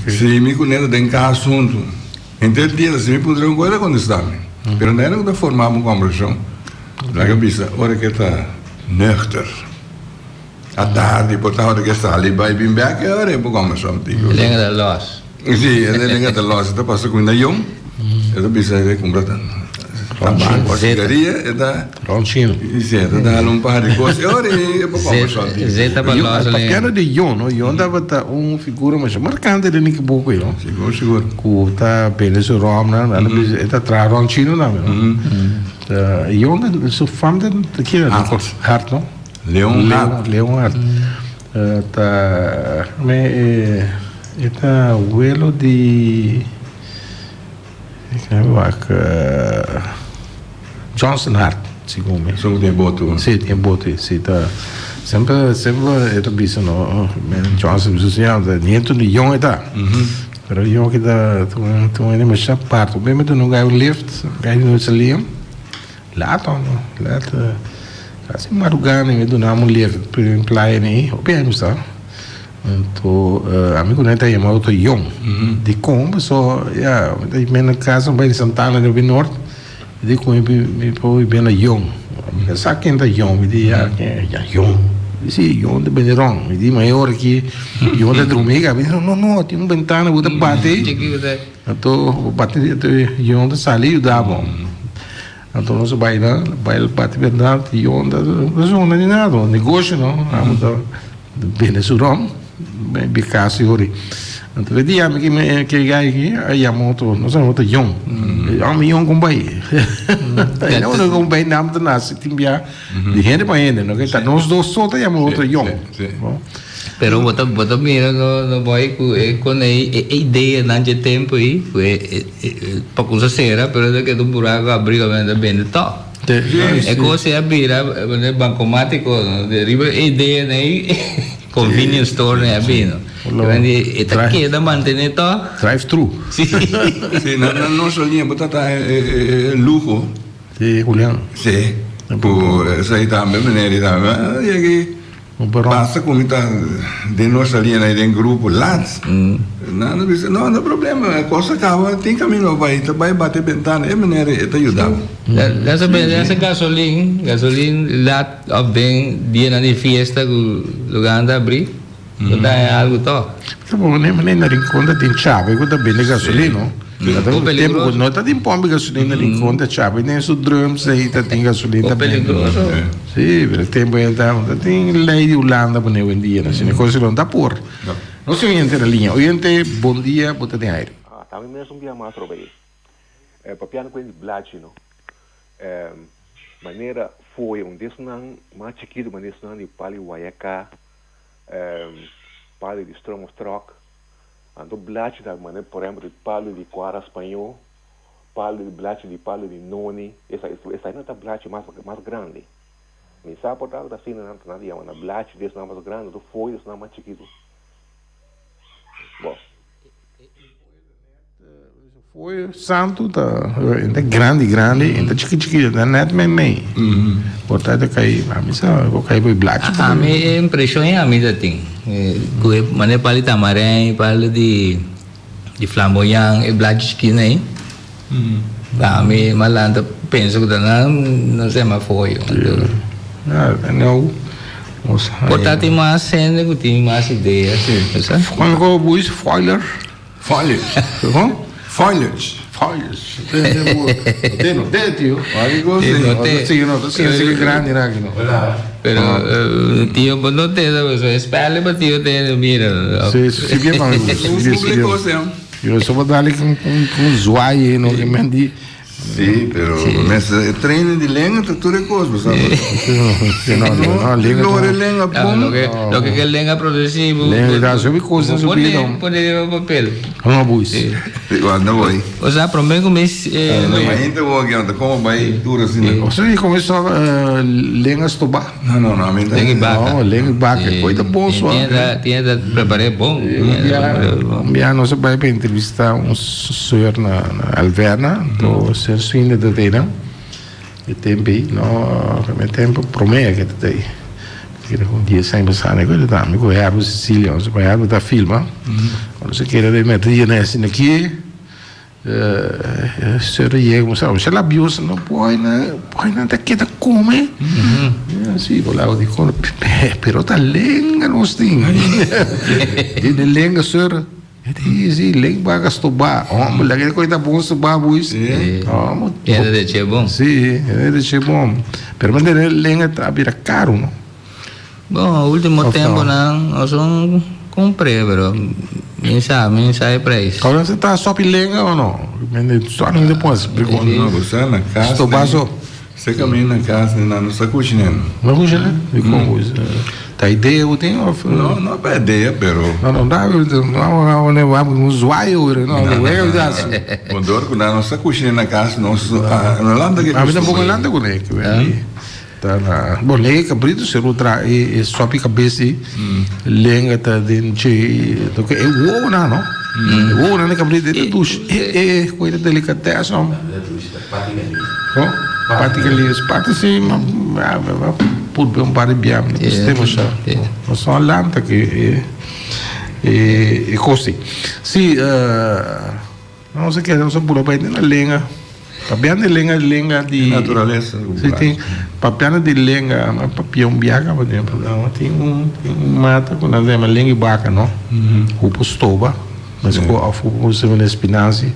Si mi kuné ta den kas huntu, henter dia ta si mi puntra un kos e ta kontestá mi. Pero nada ku ta forma un kombersashon. Laga bisa ora ke ta nuchter. Atardi por ta ora ke sali bai bin bek e ora e por kombersashon tiko. E lenga ta lòs. Si, e lenga ta lòs. E ta pasa kuminda yong. E ta bisa e kumpra tabako o sigaria e ta. Ron chino. Si, e ta dal un par di kos e ora e por kombersashon tiko. Zeta pa lòs lenga. Papiando di Yon, no? Yon tabata un figura masha markante den Nikibuku, yo. Sigur, sigur. Ku ta bende su ròmnan, e ta traha ron chino tambe, no? Yon su fam ta keda? Hart. Hart, no? Leon Hart. Leon Hart. Ta me e ta welo di wak Johnson Hart segun mi. Esun ku tin e boto. Si tin e boto si ta semper semper e ta bisa no Johnson bisa si nieto di Yon e ta. Pero Yon ki ta ta un hende masha apart. Mi ta duna un lift gai di nochi lia. Laat hondo, laat. Casi madrugá mi duna un lift den playa nei, hopi aña mi sta. Anto ami ku nan ta yama otro yong. Dikon? Paso ya mi ta bini na casa mi bai di Santana riba Noord, dikon mi por bini na yong? Mi ka sa ken ta yong, mi di ya ken ya yong. Mi di si yong ta bini rond. Mi di ma e ora aki yong ta drumi ka. Mi di no no no tin un bentana ku ta bati. Anto bo bati anto Yon ta sali yuda bo. Anto nos a bai na bai bati bentana Yon ta no ni nada negoshi no amo ta bende su rom bi kasi hori. Anto e dia mi ke gai aki a yama otro nos a yama otro Yon. Amo Yon kon bai. E no kon bai nam ta nasi tin bia di hende pa hende no ta nos dos so ta yama otro Yon. Pero bo ta bo ta mira no no boy ku e kon e e ideanan dje tempo ei ku e e pa kusa sera pero ta keda un buraku abri kaminda ta bende tòg. E kos ei a bira manera bankomatiko no de riba e ideanan ei convenience store nan a bini. E ta keda mantene tòg. Drive thru. Si. Si nan nan no solia bo ta ta e luho. Si Julian. Si ku esei tambe meneer di tambe a yega. Basta ku mi ta den nos salina i den grupo lat. Nan a bisa, no, no problema, e kos a kaba, tin kaminda pa bai, ta bai bati e bentana, e manera e ta yuda bo. Lesa gasolin, gasolin lat òf den dianan di fiesta ku lugarnan ta abrí, bo ta haña algu tòg. Ta bon, manera na Rincon ta tin chave ku ta bende gasolin, no? Bo peligroso. No ta tin pompi gasolina Rincon ta chape den su drums ei ta tin gasolina. Bo peligroso. Si, pero e tempo ei ta tin ley di Hulanda pone hoy-en-dia no sino cosa no ta por. Nos tin oyente na liña. Oyente bon dia bo ta den aire. Ah, ta mi mes un bia mas roba ei. Papiando ku e di blachi no. Manera foye un desnan mas chikitu manera esnan di pali wayaka, pali di strom of truck. Anto blachi ta manera por ehempel di palu di kuara spañó, palu di blachi di palu di noni, esa esainan ta blachi mas mas grandi. Mi sa por ta asina nan ta nan ta yama nan blachi di esnan mas grandi anto foyo di esnan mas chikitu. Bo. Foyo santu ta ta grandi grandi i ta chiki chiki ta net mei mei. Por ta ta kai ami sa por kai por blachi. Ami e impresion e ami ta tin ku e manera palo di tamarijn palo di di flamboyan e blachi chiki nei pa ami malanta pensa ku ta nan no se yama foyo. Por ta tin mas hende ku tin mas idea. Kono bo bisa foiler? Foliage. Huh? Foliage. Foliage. Te no te, tio. No te. Sí, no te. Sí, sí, grande na aquí no. Pero tio bo no te, so espele pa tio te mira. Sí, sí, bien pa mi. Sí, sí. Yo so dale con con zwaai no que men di. Sí, pero mester e training di lenga ta tur e kos, bo sa. Sí, no, no, no, lenga. Lore lenga bon. Loke, loke ke lenga produci. Lenga ta haci hopi kos den su bida. Pone, pone riba papel. No, boys. Sí. Igual, no voy. O sea, prome ku mi. No, ma hende wou aki, no ta como bai tur asina. O sea, como eso lenga stobá. No, no, no, a mi ta. Lenga i baka. No, lenga i baka. Koe ta bon sua. Tiene ta prepare bon. Un bia nos a bai pa entrevista un soeur na Alverna, anto soeur Swinda ta tei nan. E tempo ei, no, e tempo prome ke ta tei. Kere ku 10 aña pasá ne ku ta mi ku Herbert Cecilia, nos pa Herbert ta filma. Cuando se kere de metri na esina aki, Seur yega musa, usha labioso no boy na, boy na ta keda come. Si, bo lago di kono, pero ta lenga nos tin. Di lenga seur. Si, si, lenga baga stoba. Hombre, la que ta bon stoba boys. Hombre. Era de che bon. Si, era de che bon. Pero manera lenga ta bira caro, no? Bon, ultimo tempo nan nos un compré, pero mi sa, mi sa e prijs. Ahora se ta sopi lenga o no? Solamente después. No, bo sa na cas. Stobazo. Se camina na cas nan no sa cushina. No cushina? Di con bo? Ta idea bo tin of? No, no pa idea, pero. No, no, da, no, no, no, no, zwaai hoor. No, no, wega das. Bon, door cu nan no sa cushina na cas, nos no lanta ke. Ami tampoco lanta cu ne. Ta na bon lenga e cabrito seru tra e sopi cabes ei lenga ta den dje toke e wowonan no e wowonan di cabrito e ta dushi e e cu e ta delicatessen no pati caliente pati si ma purbe un par di bia mi no gusta masha nos no a lanta cu e e cos ei si. Nos a keda nos a bula bai den na lenga. Papiando di lenga, lenga di. Naturalesa. Si tin papiando di lenga, mi a papia un biaha pa den programa. Tin un tin un mata ku nan ta yama lenga di baka no. Ku por stoba, mes ku òf ku por usa mene spinazi.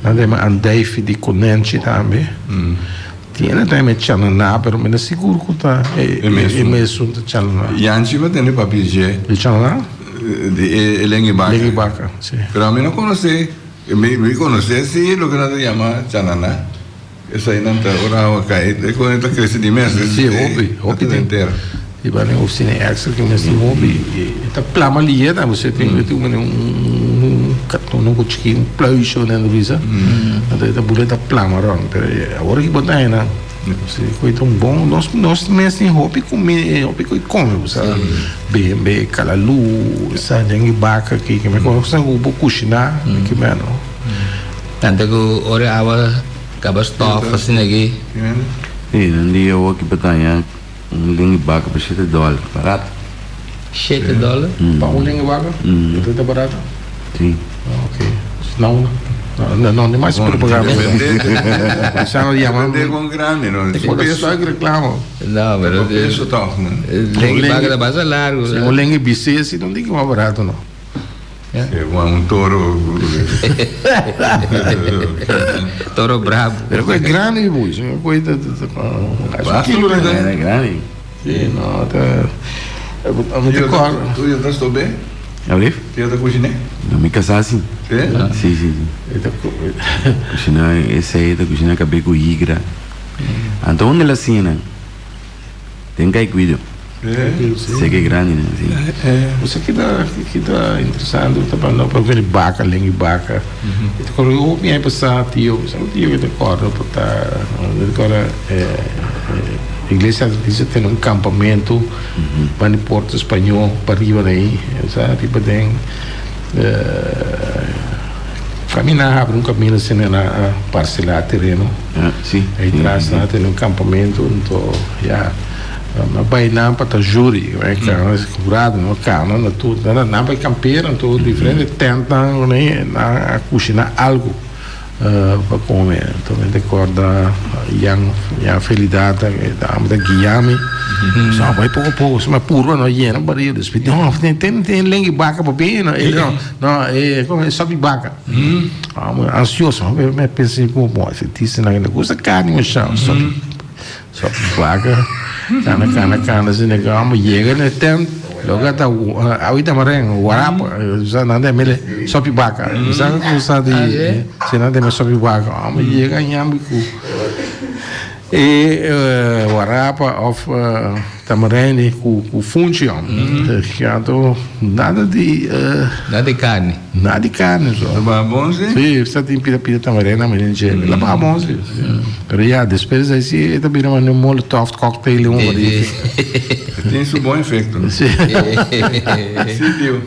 Nan ta yama andijvie di konènchi tambe. Tin hende ta yama chanana, pero mi no sigur ku ta e mesun ta chanana. Yanchi mi a tende papia dje. Di chanana? Di e lenga di baka. Lenga di baka, si. Pero ami no konosé, mi konosé si loke nan ta yama chanana. Eseinan ta ora awa kai, e kos ta krese di mes. Si, hopi, hopi tin. I ba den ofisina extra ki mes tin hopi. E ta plama lier tambe, si tin tin un karton un chiki, un pluisje nan ta bisa. Anto e ta bula e ta plama rond. Pero awor ki bo ta haya nan. Si cu ta un bon nos nos mes tin hopi cumi hopi cu come bo sa bembe calalu sa den e baca aki ki me cosa cu bo cushina ki meno. Tanta cu ora awa caba stof asina aki. Si nan di awo aki pa taña un lengui baca pa shete dollar barato. Shete dollar? Pa un lengui baca? E ta barato? Si. Ok. Na una. No, no, no mas propaganda. Depende Depende con grande, no? Peso hay reclamo. No, pero peso toch, no? Lengui vaca ta basta largo. Si un lengui bc si no di mas barato, no. Sí, un toro. Toro bravo. Pero es grande, boy. Kilo grande. Sí, no, ta. Tu ya ta stobé? Alblief? Tu ya ta kushiné? No, mi kasá sí. Sí? Sí, sí, sí. Kushiná esei, ta kushiná kabé ku higra. Anto unda el a siña nan? Den Kaikwido. Sí? Seke grandinan, sí. Bo sa ki ta, ki ta interesante? Ta pa no papia di baka, lengui baka. Mi ta kòrda hopi aña pasá tio, mi sa un tio ku ta kòrda por ta, mi ta kòrda Iglesia Adventista tene un kampamentu banda di Puerto Spañó pariba den ei, sa riba den kaminda habri un kaminda asina nan a parselá tereno ei tras nan a tene un kampamentu anto ya nan a bai nan pa ta juri hurado no kana na tur nan bai kampera anto diferente tèntnan nan a kushiná algu. Pa come anto mi ta corda Jan Jan Felidad ta ta guia mi so bai poco poco so mi a purba no yena baril despues no ten ten lengui baka pa bin no e no no e como e sopi baka ansioso mi a pensa como bon ese tisi nan ta gusta carni masha sopi sopi baka cana cana cana asina amo yega na e tent loke ta awita maren warapa sa nan ta mele sopi baka sa ku sa di si nan ta mele sopi baka amo yega ñambi ku e warapa of tamarijn ku ku funchi anto nada di nada di carni nada di carni so Lo baha bon si? Si sa tin pida pida tamarijn na menen dje lo baha bon si pero ya despues di si e ta bira manera un molotov cocktail un E tin su bon efecto. Si. Si tio.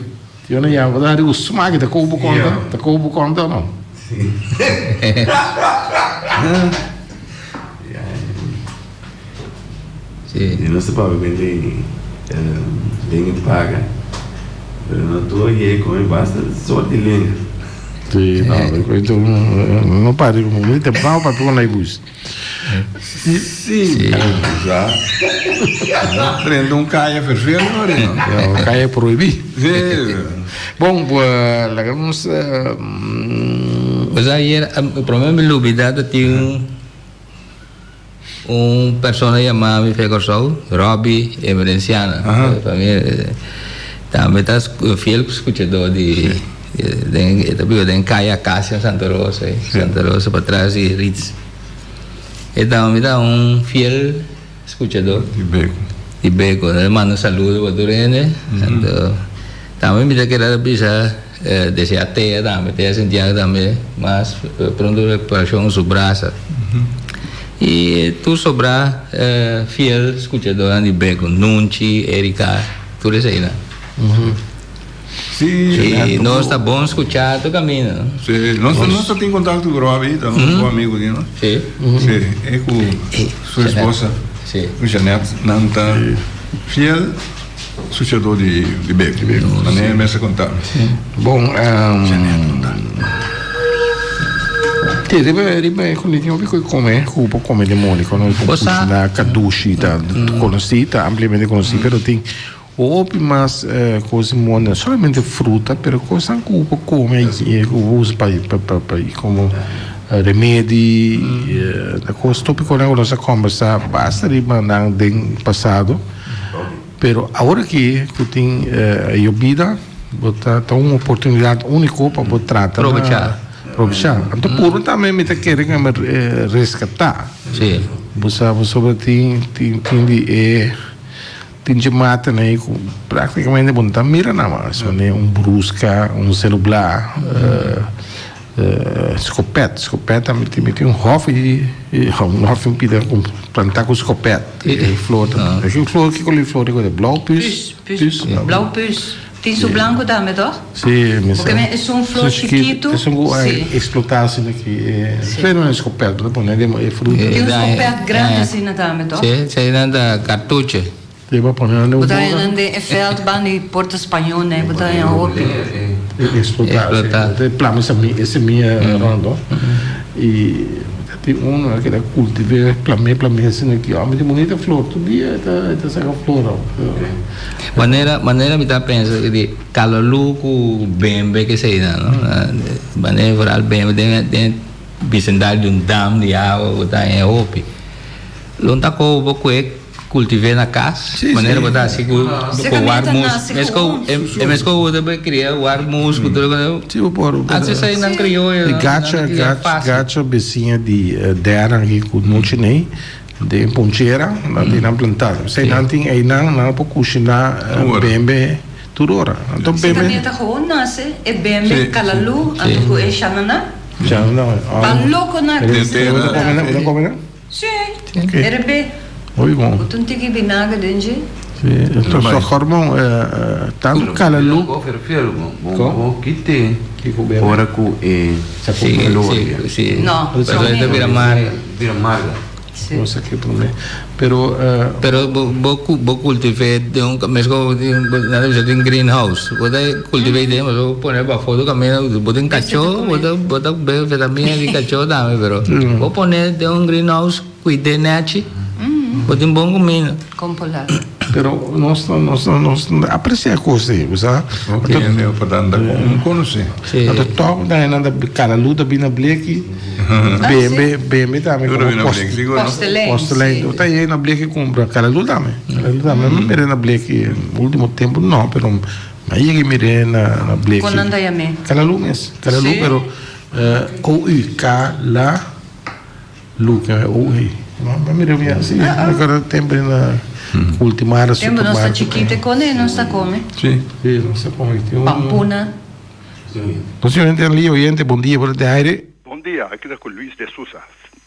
Tio no ya bo ta riba smaak ta kobo konta ta kobo konta o no? Si. Nos ta papia di. Lenga paga, pero no tur hei come basta sorti lenga. Si, no, no pari muy temprano pa pone e bus. Si, sa. Prende un kaya fervero ora no. Ja, kaya prohibí. Si. Bon, laga nos. Pues ayer, prome mi lubida ta tin un persona yama mi fe Kòrsou, Robby Emerenciana. Pa mi tambe ta fiel skuchadó di den e ta biba den Kaya Acacia Santa Rosa, Santa Rosa patras di Ritz. E tambe mi ta un fiel skuchadó di Beko. Di Beko. E manda un saludo pa tur hende. Anto tambe mi ta keda bisa desea Tea tambe, Tea Santiago tambe mas pronto recuperacion su brasa. Y tur sobra fiel skuchadónan di Beko, Nunchi, Erika, tur eseinan. Sí. Y nos ta bon scucha tur camino. Sí, nos nos ta tin contacto cu Robbie, ta un bon amigo di nos. Sí. Sí, e cu su esposa. Sí. Cu Jeanette, nan ta fiel scuchador di di Beko. Manera mi a conta mi. Bon, Jeanette conta. Te riba riba e comida hopi cu come, cu por come den moni, cu no por cushina cadushi ta conoci, ta ampliamente conoci, pero tin Hopi mas cos di moda, no solamente fruta, pero cosnan cu bo por come y cu bo usa pa pa como remedi, ta cos topiconan cu nos a combersa basta riba nan den pasado, pero awor aki cu tin yobida bo ta ta un oportunidad unico pa bo trata na probecha. Anto puro tambe mi ta kere cu mi rescata, bo sa pasobra tin tin di e. Tin dje matanan ei ku praktikamente bo no ta mira nan mas, manera un bruska, un selubla, skopèt. Skopèt tambe tin, mi tin un hòfi, un hòfi un pida ku plantá ku skopèt. E flor ta, e flor, kiko li flor di blou pus? Pus, blou pus. Tin su blanco tambe toch? Si, mi sa. Porque mi esun flor chikitu. Esun ku a eksplotá asina aki. Pero un eskopèt, bo ta pone den e fruta. Tin un skopèt grandi asina tambe toch? Si, eseinan ta kartuche. Si, bo pone nan den un boga. Bo ta haña nan den e vèlt ban di Porta Spañó nei, bo ta haña hopi. Eksplotá, si. Bo ta plama e semia rònt toch. I tin uno a keda kultiv'é, plam'é, plam'é asina aki. Ò, mi tin bunita flor, tur dia e ta saka flor. Manera manera mi ta pensa di calolu cu bembe keseinan no manera vooral bembe den den bisindario di un dam di awa cu ta e hopi lo ta kobo bo kue cultive na cas manera bo ta haci cu cu warmus mesco e mesco bo ta bay cria warmus cu tur haci eseinan crioyo E gacha gacha bisiña di Darren aki cu nochi nei. Den ponchera nan tin nan plantá. P'esei nan tin einan nan por kushiná bembe tur ora. Anto Si bembe. también ta gewoon nase e bembe kalalú anto ku e shananá. Shananá. Pa loko na Bo ta kome nan? Bo ta kome nan? Si. E rebé. Hopi bon. Bo ta un tiki binager den dje. Si. Enton so hormon tantu kalalú. Bo kite ora ku e flor. Si. No. Pasobra e ta bira marga. Bira marga. No sa ke prome. Pero. Pero bo bo cultive den un mesco nan ta bisa den greenhouse bo ta cultive den pasobra bo pone pafó tur caminda bo tin cacho bo ta bo ta bebe vitamina di cacho tambe pero bo pone den un greenhouse cuide nechi bo tin bon cuminda. Pero nos nos nos no ta aprecia cos ei, bo sa. Ok, hende pa tanta con conoce. Anto toch nan nan ta cada luz ta bini na bleki, bembe bembe tambe Tur como bini na bleki, sigur no? Postelein, Postelein, si. ta yega na bleki cumpra cada luz tambe, cada luz tambe. Mi mira na bleki ultimo tempo no, pero mi a yega mira na na bleki. Con nan ta yam'e? Cada luz mes, cada luz Si. pero OU, ka la. Luke oe ma mira mi asi acorda tempo na ultimara Tempo nos ta chikito e kone nos ta come. Si. Si nos ta come. Pampuna. Nos oyente en línea oyente bon dia por de aire. Bon dia, aki ta ku Luis de Sousa.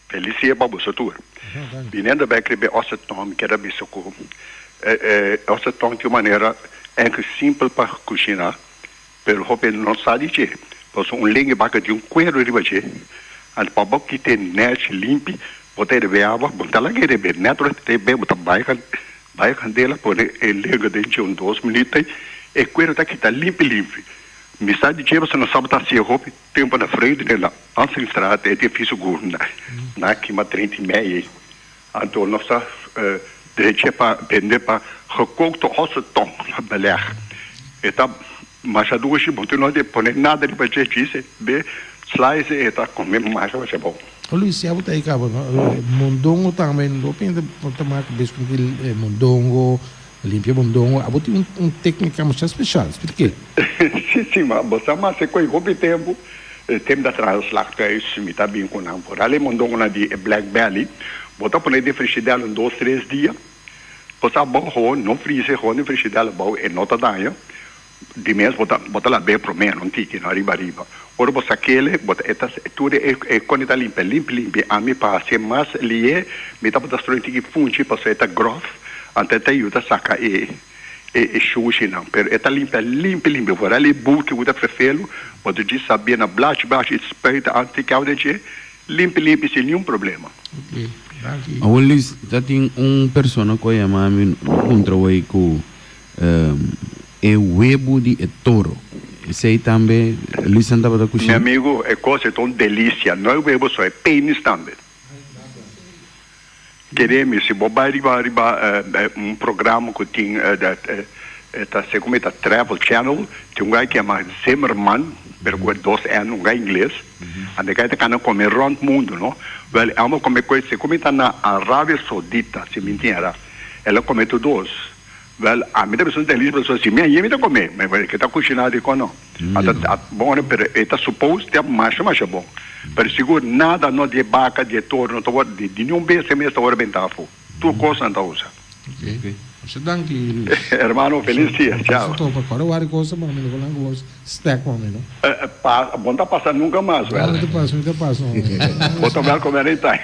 Felis dia pa boso tur. Biniendo bek riba e ostertong mi kier a bisa ku e ostertong tin un manera enke simpel pa kushina. Pero hopi no sa di dje, pasobra un lenga baka di un kuero riba dje, anto pa bo kit'é nèchi limpi, bo ta rebe awa, bo no ta laga e rebe, nèt ora ta rebe bo ta bai Bai kandela pone e lenga den dje un dos minuut ei e kuero ta kita limpi limpi. Mi sa di dje pasobra nos tabata hasi e hopi tempu na Vreugdenhil Ansingsstraat e edificio ku na kima 30 i mei ei. Anto nos ta drecha pa bende pa gekookte ossetong beleg. E ta masha dushi, bo no tin pone nada riba dje, djis be slice e ta come masha masha bon. O Luis, si abo ta ei caba, no? Mondongo tambe, no pinta ta maka bes con ki mondongo, limpia mondongo. Abo tin un tecnica masha special, spliké. Si, si, ma bo sa mas e koe hopi tempu, tempu ta traha slachthuis, mi ta bin ku nan. Foral e mondongonan di e Black Belly, bo ta pone den frishidèr un dos, tres dia. Bo sa bo gewoon no frise, gewoon den frishidèr abou e no ta daña. Di mes bo ta bo ta lab'é promé, no tiki, no ariba ariba. Ora bo sak'el, bo ta e ta tur e e kone ta limpia limpi limpi. Ami pa hasié mas lié mi tabata strooi un tiki funchi pasobra e ta gròf, anto e ta yuda saka e e e shushinan. Pero e ta limpia limpi limpi. Foral e buki ku ta ferfelu, bo ta djis sabia na blachi blachi i spuit anti kau den dje, limpi limpi sin niun problema. Ok, danki. Awor Luis, ta tin un persona ku a yama mi puntra wei ku E webu di e toro. Esei tambe Luisan tabata Mi kushina? amigo, e kos e ta un delisia. No e webo so, e penis tambe. Kere mi, si bo bai riba riba un programa ku tin e ta segun mi ta Travel Channel, tin un guy ku yama Zimmerman, pero ku e dos N, un guy ingles. Anda e guy ta kana kome rònt mundu, no? Wèl, e amo kome kos, segun mi ta na Arabia Saudita, si mi ntiera, el a kome tur dos. Wel, ami ta bisa un delisia pasobra si mi a yemi ta come, ma e ke ta cushina dicon no. A ta bon pero e ta suppose ta masha masha bon. Pero sigur nada no di e baca, di e toro no ta wor di niun bestia mes ta wor benta afo. Tur cos nan ta usa. Ok. Masha danki Luis. Hermano feliz dia. Ciao. Topa kore wari cosa mami no con nan stack mami no. Pa bon ta pasa nunca mas wel. No, no ta pasa, no ta pasa. Bo ta welkom anytime.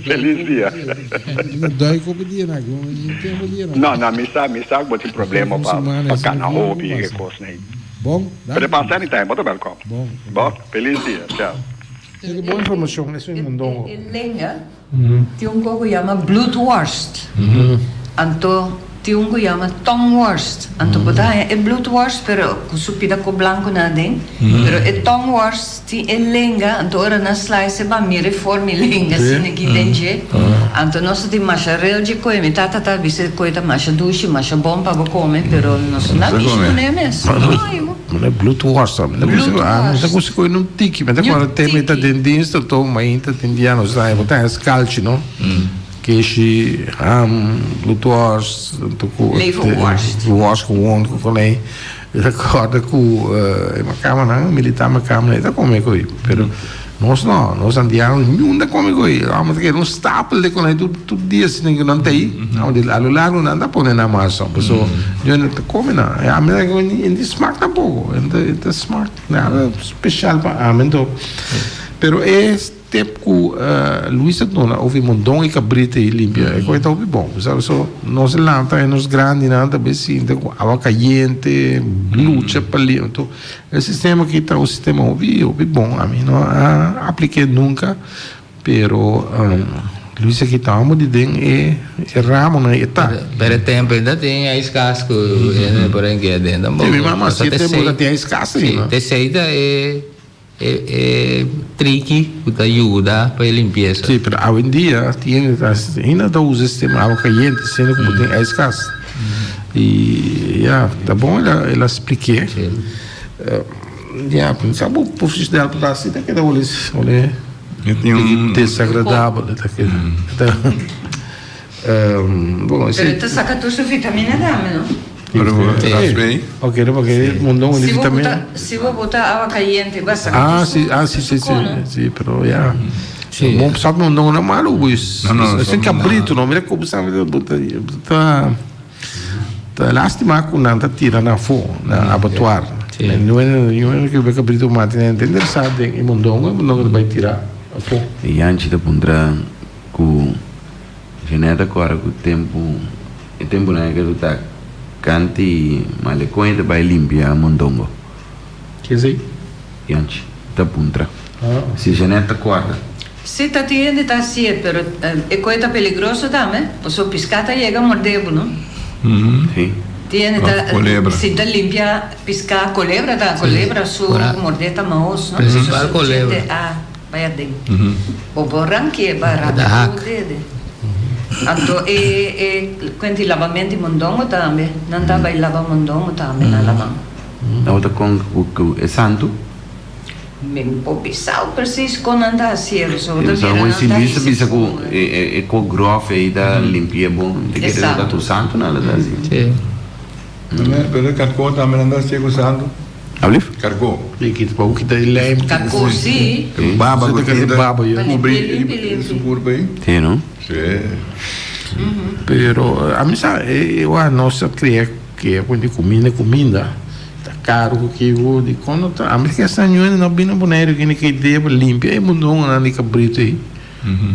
Feliz dia. Mi ta duik op e dia na aki, mi tempo dia na. No, no, mi sa, mi sa ku bo tin problema pa pa kana hopi e kosnan ei. Bon, danki. Pero pasa anytime, bo ta welkom. Bon. Bo, feliz dia. Ciao. Tin bon informacion, eso e mondongo. E lenga Tin un ku yama bloedworst. Anto tin un ku yama tongworst. Anto bo ta haña e bloedworst pero ku su pida ko blanku nan aden. Pero e tongworst tin e lenga, anto ora nan slice e ban mira e forma e lenga asina aki den dje. Anto nos ta tin masha rel dje koe. Mi tata ta bisa e koe ta masha dushi, masha bon pa bo kome, pero nos no a mishi kuné mes. No, yu. Mane bloedworst mi ta gusta ah mi ta gusta koe un tiki mi ta kòrda te mi ta den dienst anto mainta tin dia nos ta bo ta haña skalchi no keshi ham bloedworst anto ku Leverworst. worst gewoon ku konei mi ta kòrda ku e makamanan militar makamanan e ta kome koe pero nos no nos andiano niun ta kome koe amo ta kere un stapel de konei tur tur dia asina ku nan ta ei a lo largo nan ta pone nan mas paso yo no ta kome nan ami ta kome ni di smak tampoko e ta smak nada special pa ami anto pero e tip ku Luis a duna over e mondon e kabrita ei limpia e kos ta hopi bon so nos lanta e nos grandinan ta bay sinta ku awa kayente lucha pa limpia anto E sistema aki ta un sistema hopi hopi bon ami no a aplik'é nunka pero Luis aki ta amo di den e ramonan e ta. Pero e tempo ainda tin ijskast ku hende por a keda den tampoco. Mi mama si e tempo ta tin ijskast ainda. Si, t'esei ta e e triki ku ta yuda pa e limpiesa. Si, pero awendia tin hende ta ainda ta usa e sistema awa kayente siendo ku bo tin ijskast. Y ya, ta bon el a splik'é. Ya, sa bo por frisdel por asi ta keda wole wole desagradabel ta keda. Bon, esei. Pero ta saka tur su vitamina tambe, no? Ok, no porque mondongo di vitamina. Si bo bota awa cayente, bo a saka tur su Ah, si, si, si, si, pero ya. Bon, sa mondongo no malo, pues. No, no, Es un cabrito, no, mira como sabe ta ta lastima cu nan ta tira na afo, na abattoir. No no ke be cabrito mati nan ta interesa den e mondongo, e mondongo ta bay tira afo. E Yanchi ta puntra ku Jeanette a kòrda ku tempu e tempunan e ke ta kanti malekon e ta bai limpia mondongo. Ke esei? Yanchi ta puntra si Jeanette ta kòrda. Si ta tin hende ta hacié, pero e coe ta peligroso tambe, pasobra pisca ta yega mordé bo, no? Sí. Tin hende ta Colebra. sinta limpia pisca, colebra ta, colebra su mordé ta mahos, no? Principal colebra. Suficiente a bay aden. Bo por rankié, ba Ta rabia hak. tur dede. Anto e e cuenti labamento di mondongo tambe, nan ta bay laba mondongo tambe na laman. Nan bo ta con cu e santu? Mi por bisa precies con nan ta hacié, pasobra bo ta Sa mira hoy nan si ta Luis ta hisa bisa ku fumo. e e ko grof ei ta limpi'é bon, ta kere ta tur santu nan ta hasi. Sí. Pero e karkó tambe nan ta hasié ku santu. Ablief? Karkó. I kita pa bo kita e lijm. Karkó sí. E baba ku tin ta kubri kubri su kurpa ei. Sí no? Sí. Pero ami sa e wak nos a kria ke di kuminda kuminda. Ta caro cu kico di con no ta ami ke esta ñuende no bini Boneiru kende ke idea pa limpia e mundongonan di cabrito ey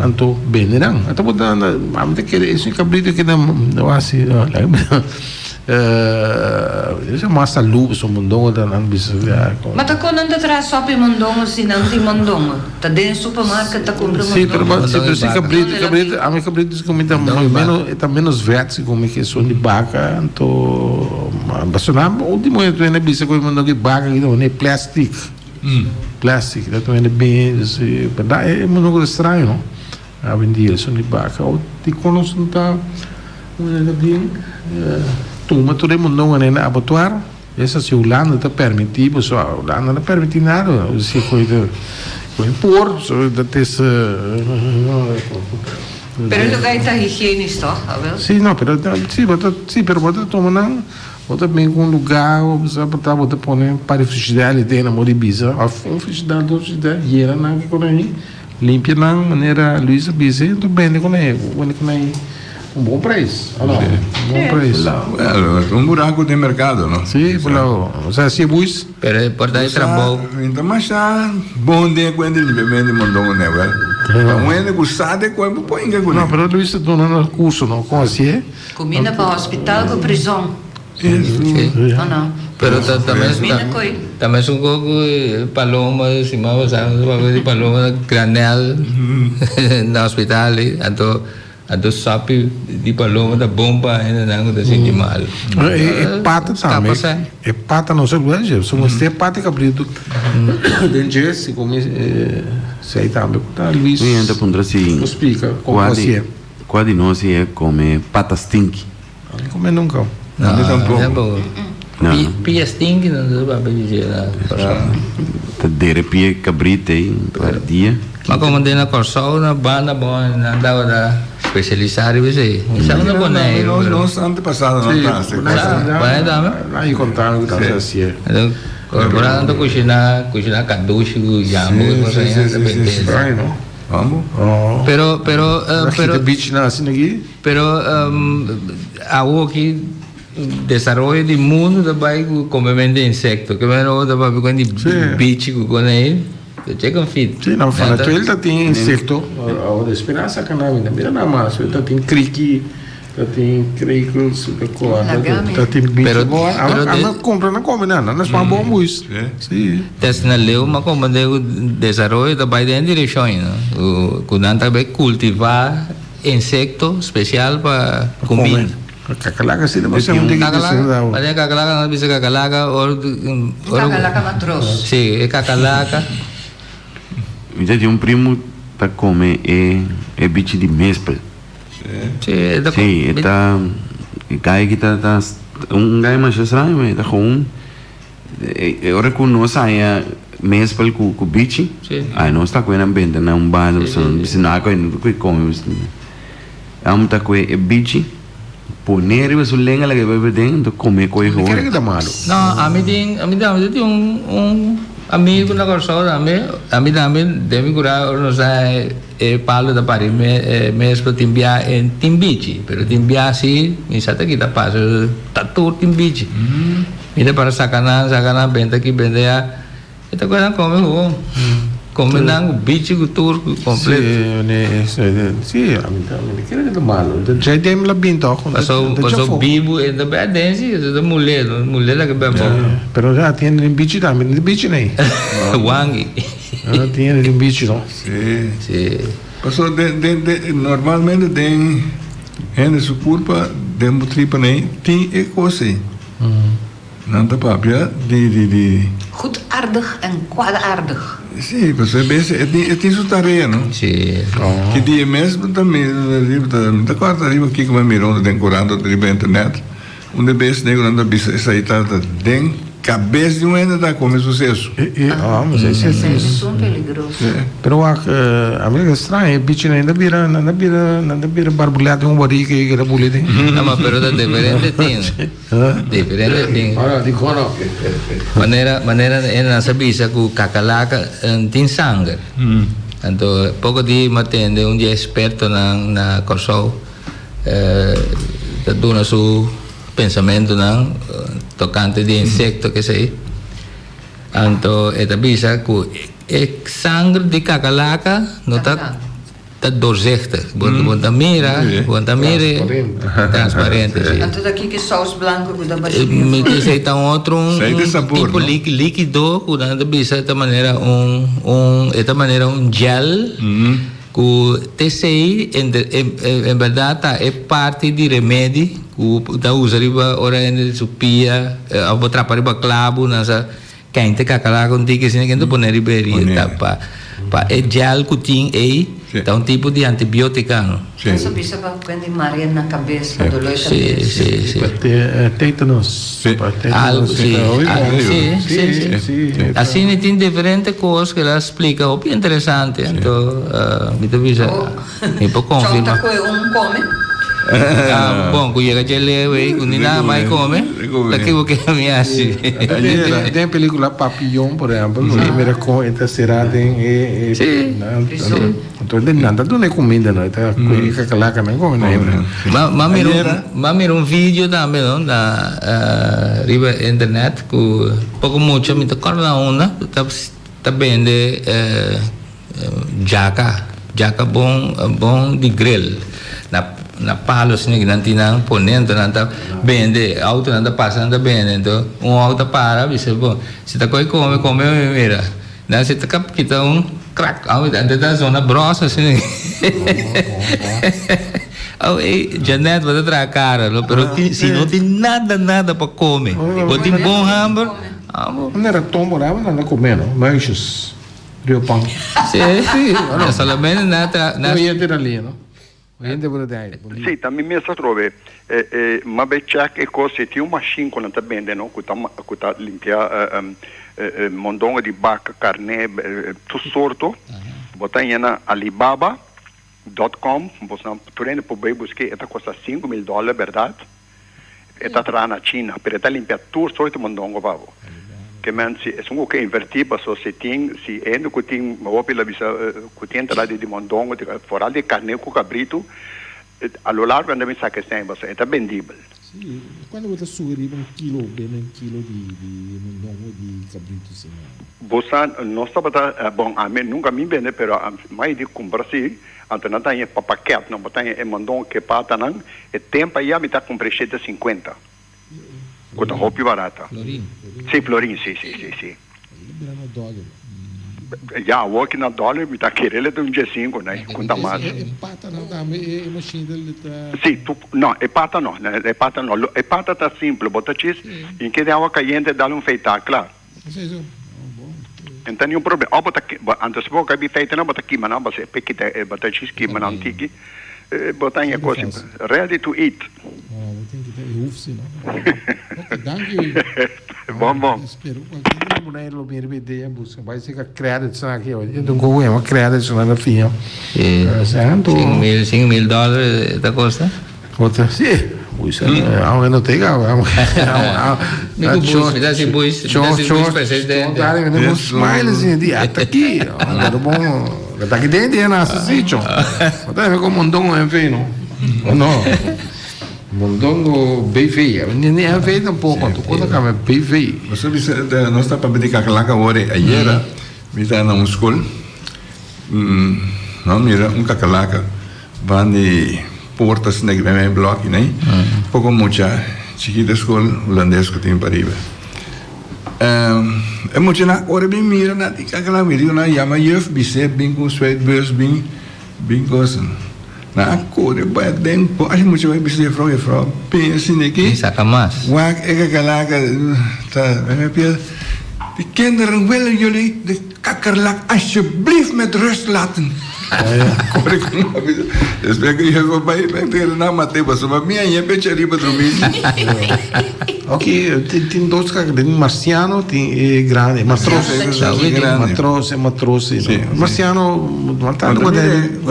anto bende nan ata bo ta anda ami ta kere esun cabrito ke nan no haci esei mas salud pasobra mundongo ta nan bisa Ma ta con nan ta traha sopi mondongo si nan tin mondongo? Ta den supermarket ta cumpra Si pero mondongo? si pero si cabrito cabrito ami cabrito si come ta meno e ta menos vet si come ke esun di baca anto pasobra nan ultimo e ta bisa cu e mondongo di baca ki ta pone plastic plastic ta pone bin berdad e mondongo ta straño no. Awendia esun di baka o di kon nos no ta manera di tuma tur e mundongonan na abatuar. Esa si Hulanda ta permiti pasobra Hulanda no ta permiti nada si koe ta koe por so dat is. Pero e lugar ta higienisch toch, Abel? Si no pero si bo ta si pero bo ta tuma nan bo ta bin ku un lugar bo ta bo ta pone un par di frigidair den nan bo di bisa of un frigidair dos frigidair yena nan ki kon ahi. Limpia nan manera Luis a bisa y enton bende con e, bende con e un bon prijs, o no? Un bon prijs. Well, un buraco den mercado, no? Sí, por lo, o sea, si e buis. Pero e por ta e trabou. Mi ta masha bon den e cuenta di limpiamento di mondongo ne, well. Ta un hende cu sa de cuerpo por hinca cu ne. No, pero Luis ta duna nos curso, no? Con hacié. Cuminda pa hospital cu prizon. Sí. O no? Pero ta ta mes Mina koe. ta mes un kos ku paloma si mama sa nos papia di paloma granel na hospital ei anto anto sapi di paloma ta bon pa hendenan ku ta sinti mal. E pata tambe e pata no sa lugar dje so mester pata kabritu den dje si komi sei tambe ku ta Luis Mi ta puntra si por splika kon kua di hasié. kua di nos e kome pata stinki. Mi come nunca. No, mi tampoco. No. Pia stinky no ta papia di dje na Kòrsou. Ta dere pia kabrita ei un par dia. Ma komo den na Kòrsou na banda bon nan tabata spesialisá riba esei. Mi sa ku na Boneiru pero. Nos antepasadonan ta hasi kos. Boneiru tambe? Nan konta ku ta hasi e. Nan ta kushiná kushiná kadushi ku yambo ku kos aña ta bendé. Yambo? Pero pero pero. Kita beach nan asina aki. Pero awoki desaroyo di mundu ta bai ku komementu di insekto. Ke manera bo ta papia kon di bichi ku kon ei, ta chicken feet. Sí, na Venezuela ta tin insekto. Awor Esperanza Cannabis ta mira nan mas. Ta tin kriki, ta tin krekels, ta tin bichi. Bo a kumpra nan kome nan, nan a sma bon buis. Sí. Tes na leu m'a komprende ku desaroyo ta bai den e direkshon ei, no? Ku nan ta bai kultivá. Insecto special pa cuminda. Kakalaka si ta pasa un tiki Kakalaka, pa den kakalaka nan ta bisa kakalaka ora Kakalaka matros. Si, e kakalaka. Mi ta tin un primo ta come e e bichi di mespel. Si, e ta Si, e ta e gai ki ta ta un gai masha straño me ta gewoon E ora ku nos haña mespel ku ku bichi, ai nos ta kue nan benta na un banda pasobra nos bisa no a kue no ta kue kome. Amo ta kue e bichi pone riba su lenga laga e bai paden anto kome koe Mi hoor. kere ku ta malu. No, ami tin, ami tambe tin un un amigu na Kòrsou tambe, ami tambe den mi kura ora nos a e palu ta pari me mespel tin bia e tin bichi, pero tin bia si mi sa ta kita pasa ta tur tin bichi. Mi ta para saca nan, saca nan, benta aki, benta allá. E ta cuesta come gewoon. Come nan cu bichi, cu tur, cu completo. Sí, sí, ami ta, mi ta kere cu ta malo. Djai dem la bin toch. Paso, paso bibu e ta bay aden si, e ta mule, mule la ke bay abou. Pero ya tiene den bichi tambe, den bichi nei. Wangi. No tin hende tin bichi no. Sí. Sí. Paso den den den normalmente den hende su kurpa den bo tripa nei tin e kos ei. Nan ta papia di di di. Goedaardig en kwaadaardig. Sí, pasobra e bes e tin e tin su tarea no. Sí. Ki dia mes bo ta mira riba ta mi ta kòrda riba kiko mi a mira unda den korant òf riba internet unda e bes negronan ta bisa esei ta ta den kabes di un hende ta kome suseso. Ah, mas ese Esei es un peligroso. Pero wak, a mi ta extraño, e bichinan ta bira, nan ta bira, nan ta bira barbulèt den un barika ei ku ta buli den. No, ma pero ta diferente tin. Diferente tin. Ora, di kon no? Manera, manera e nan sa bisa ku kakalaka tin sanger. Anto poko di mi a tende un di e ekspertonan na Kòrsou ta duna su pensamentunan tokante di insekto kesei. Anto e ta bisa ku e sanger di kakalaka no ta ta doorzichtig. Bo bo ta mira, bo ta mira transparente si. Anto ta kiko e saus blanco ku ta bashia for? Mi ta esei ta un otro un Esei ta sabor, tipo no? likido ku nan ta bisa ta manera un un e ta manera un gel ku ta esei en en berdad ta e parti di remedi ku ta usa riba ora hende su pia of bo trapa riba klabu nan sa Kente kakalaka un tiki asina kente pone riba e herida pa pa e gel ku tin ei ta un tipo di antibiotika no. Nos a bisa pa prende maria na kabes pa dolor kabes. Si si si. Pa tetanus. Pa tetanus. Si si si. Asina tin diferente kos ku el a splika hopi interesante anto mi ta bisa. Mi por Chon confirma. ta koe un come. Ah, bon, ku yega dje leu ei, ku ni nada mai come, ta ki bo ke mi hasi? Den den pelicula Papillon, por ehempel, bo ta mira kon e ta sera den e e Sí. nan anto den nan ta duna e kuminda no, e ta koe e kakalakanan come na hembra. Ma ma mira un ma mira un video tambe no na riba internet ku poko mucha mi ta kòrda na unda ta ta bende Djaka, djaka bon bon di grill na na palo asina ki nan tin nan pone anto nan ta bende autonan ta pasa nan ta bende anto un auto ta para bisa bo si ta kohe kome kome mi mira nan si ta kap kita un krak anto ta zona bros asina oh ey Janet bo ta traha karo no pero si no tin nada nada pa kome bo tin bon hamber amo. Un raton por ahí nan ta kome no muisjes. Rio pan. Sí, Sí, bueno. No solamente na tra na Oyente na línea, no? Oyente por de aire. Bon dia. Sí, ta mi mes atrobe. E, e, m'a bay check e cos, si tin un machine cu nan ta bende, no, cu ta, cu ta limpia e, e, e, mondongo di baca, carne, e, e, tur sorto. Bo ta haña na Alibaba dot com, bo sa, tur hende por bay busque, e ta costa 5000 dollar, berdad? E ta traha na China, pero e ta limpia tur soort di mondongo pa bo. Ke men si esun ku ke invertí paso si tin si e hende ku tin hopi lo bisa ku tin entrada di mondongo foral di karné ku kabritu a lo largo nan ta bin saka esei paso e ta bendibel. Sí, kuantu bo ta subi riba un kilo bende un kilo di di mondongo di kabritu asina? Bo sa nos tabata bon ami nunka mi bende pero mai di kumpra si. Anto nan ta haña pa pakèt, nan bo ta haña e mondon ku e patanan. E tempu ayá mi ta kumpr'é shete sinkuenta, ku ta hopi barata. Sí, florin, sí, sí, sí, sí. Ya, awor ki na dòler mi ta kere el ta un diesinku, no ku ta mas. Sí, tu, no, e pata no, e pata no. E pata ta simpel, bo ta chis, hinke den awa kayente, dal un feitá, kla. No ta niun problema. Of bo ta antes bo ka bifeita nan bo ta kima nan bo pe kita e bo ta djis kima nan tiki bo ta haña kos ready to eat. Bon bon. 5000 dòler ta kosta. Otro sí. Uy, se aunque no te gaba. Mi ku Bush, mi ta si Bush, mi ta si Bush presidente. Dale, mi un smile así, di hasta aquí. Pero bon, hasta aquí den tiene hace sí, cho. Ota me con mondongo MV, no. No. Mondongo BV. Ni ni MV tampoco, tu cosa kame BV. Nos ta bisa, nos ta papia di kakalaka awor ayera mi ta na un skol, no mira un kakalaka. Ban di porta asina ki den e bloki nei. Poko mucha chikito skol hulandes ku tin pariba. E muchanan ora bin mira nan di kakala mi dico nan yama juf bis'é bin ku spuitbus bin bin kos. Nan a kore bai aden por asha mucha bai bisa jefrou jefrou bin asina aki. Bin saka mas. Wak e kakalaka ta mi a De kinderen willen jullie de kakkerlak alsjeblieft met rust laten. Kore ku nan a bisa. Despues ku jefrou bai bai pero nan mat'é pasobra mi a ñe pecha riba drumí. Ok, tin tin dos kak den marciano tin e grandi matros matros e matros si no marciano no tanto ku ta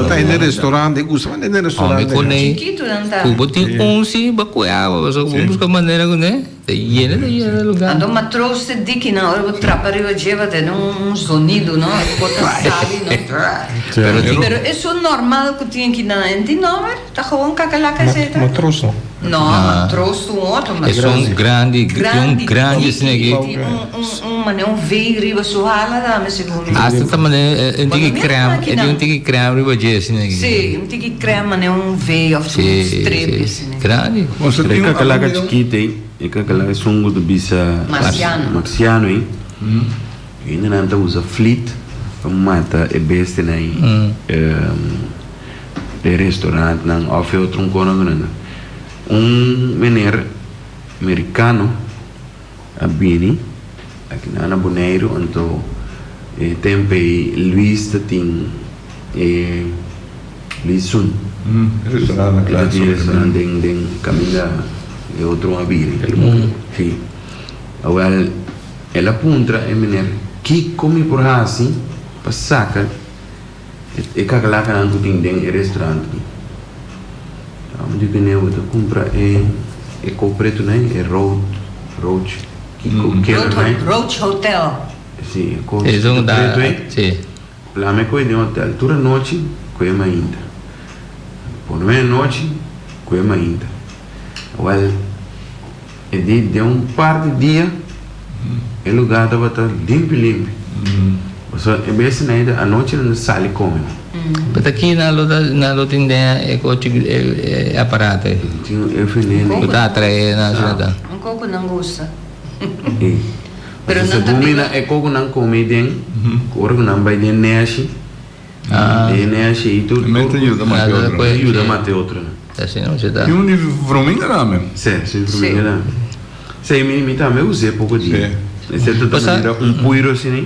ta den restaurant e gusta mas den restaurant Chikitu nan ta. Ku bo tin un si bo kue awa pasobra bo buska manera kuné ta yena ta yena lugar. Anto matros te diki nan ora bo trapa riba dje bo tene un zonido no e por ta sali no pero esun normal ku tin aki nan e tin nomber. Ta gewoon kakalaka esei ta? Matroos no. No, matroos ta un otro. Esun grandi, un grandi asina aki. Tin un manera un V riba su hala tambe segun mi. Hasta ta manera un tiki crème, e tin un tiki crème riba dje asina aki. Si, un tiki crème manera un V of un streep asina. Grandi. E kakalaka chikito ei, e kakalaka esun ku ta bisa Marciano. Marciano ei. Hendenan ta usa flit pa mata e bestianan ei. Den restaurantnan of e otro un kono ku nan ta. Un meneer merikano a bini aki nan na Boneiru anto e tempo ei Luis ta tin e Luis Sun Restaurant e ta tin restaurant den den kaminda e otro un a bini si awel el a puntra e meneer kiko mi por hasi pa saka E kakalakanan ku tin den e restaurant aki. Amo di kende bo ta kumpra e e ko pretu nei, e road roach kiko kera nei. Roach Hotel. Si, e ko chikitu pretu ei. Si. Plama e koe den hotel tur anochi koe mainta. Por lo menos anochi koe mainta. Awel e di den un par di dia e lugar tabata limpi limpi. Pasobra e bestianan ei ta anochi nan ta sali kome. But aki nan lo ta nan lo tin den e kochi e aparato ei. Tin e veneno. Ku ta atrae nan asina ta. Un koko nan gusta. Ei. Pero nan ta Segun mi biba. nan e koko nan kome den ora ku nan bai den neshi. E neshi ei tur Tambe ta yuda mate otro. Ta yuda mate otro. Asina mi ta. Tin un di vruminga tambe. Si, si vruminga tambe. Si, mi mi tambe us'é poko dia. Esei ta ta manera un puiro asina.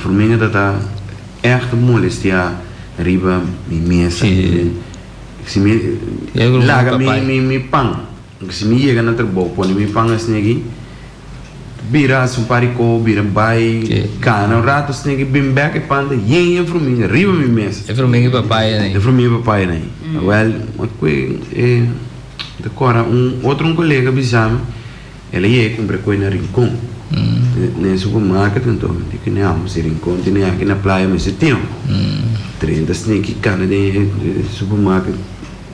Vruminga ta ta ègt molestiá riba mi mesa. Si mi laga mi mi pan. Si mi yega na trabou pone mi pan asina aki, bira hasi un par di ko, bira bai kana un rato asina aki, bin bek e pan ta yen yen fruminga riba mi mesa. E fruminga i papaya nan. E fruminga i papaya nan. Awel, kue e ta kora un otro un kolega bisa mi, el a yega kumpra e kue na Rincon, na e supermarket, anto mi di ku nea, si Rincon tene aki na playa mester tin. Drenta asina aki kana den e supermarket.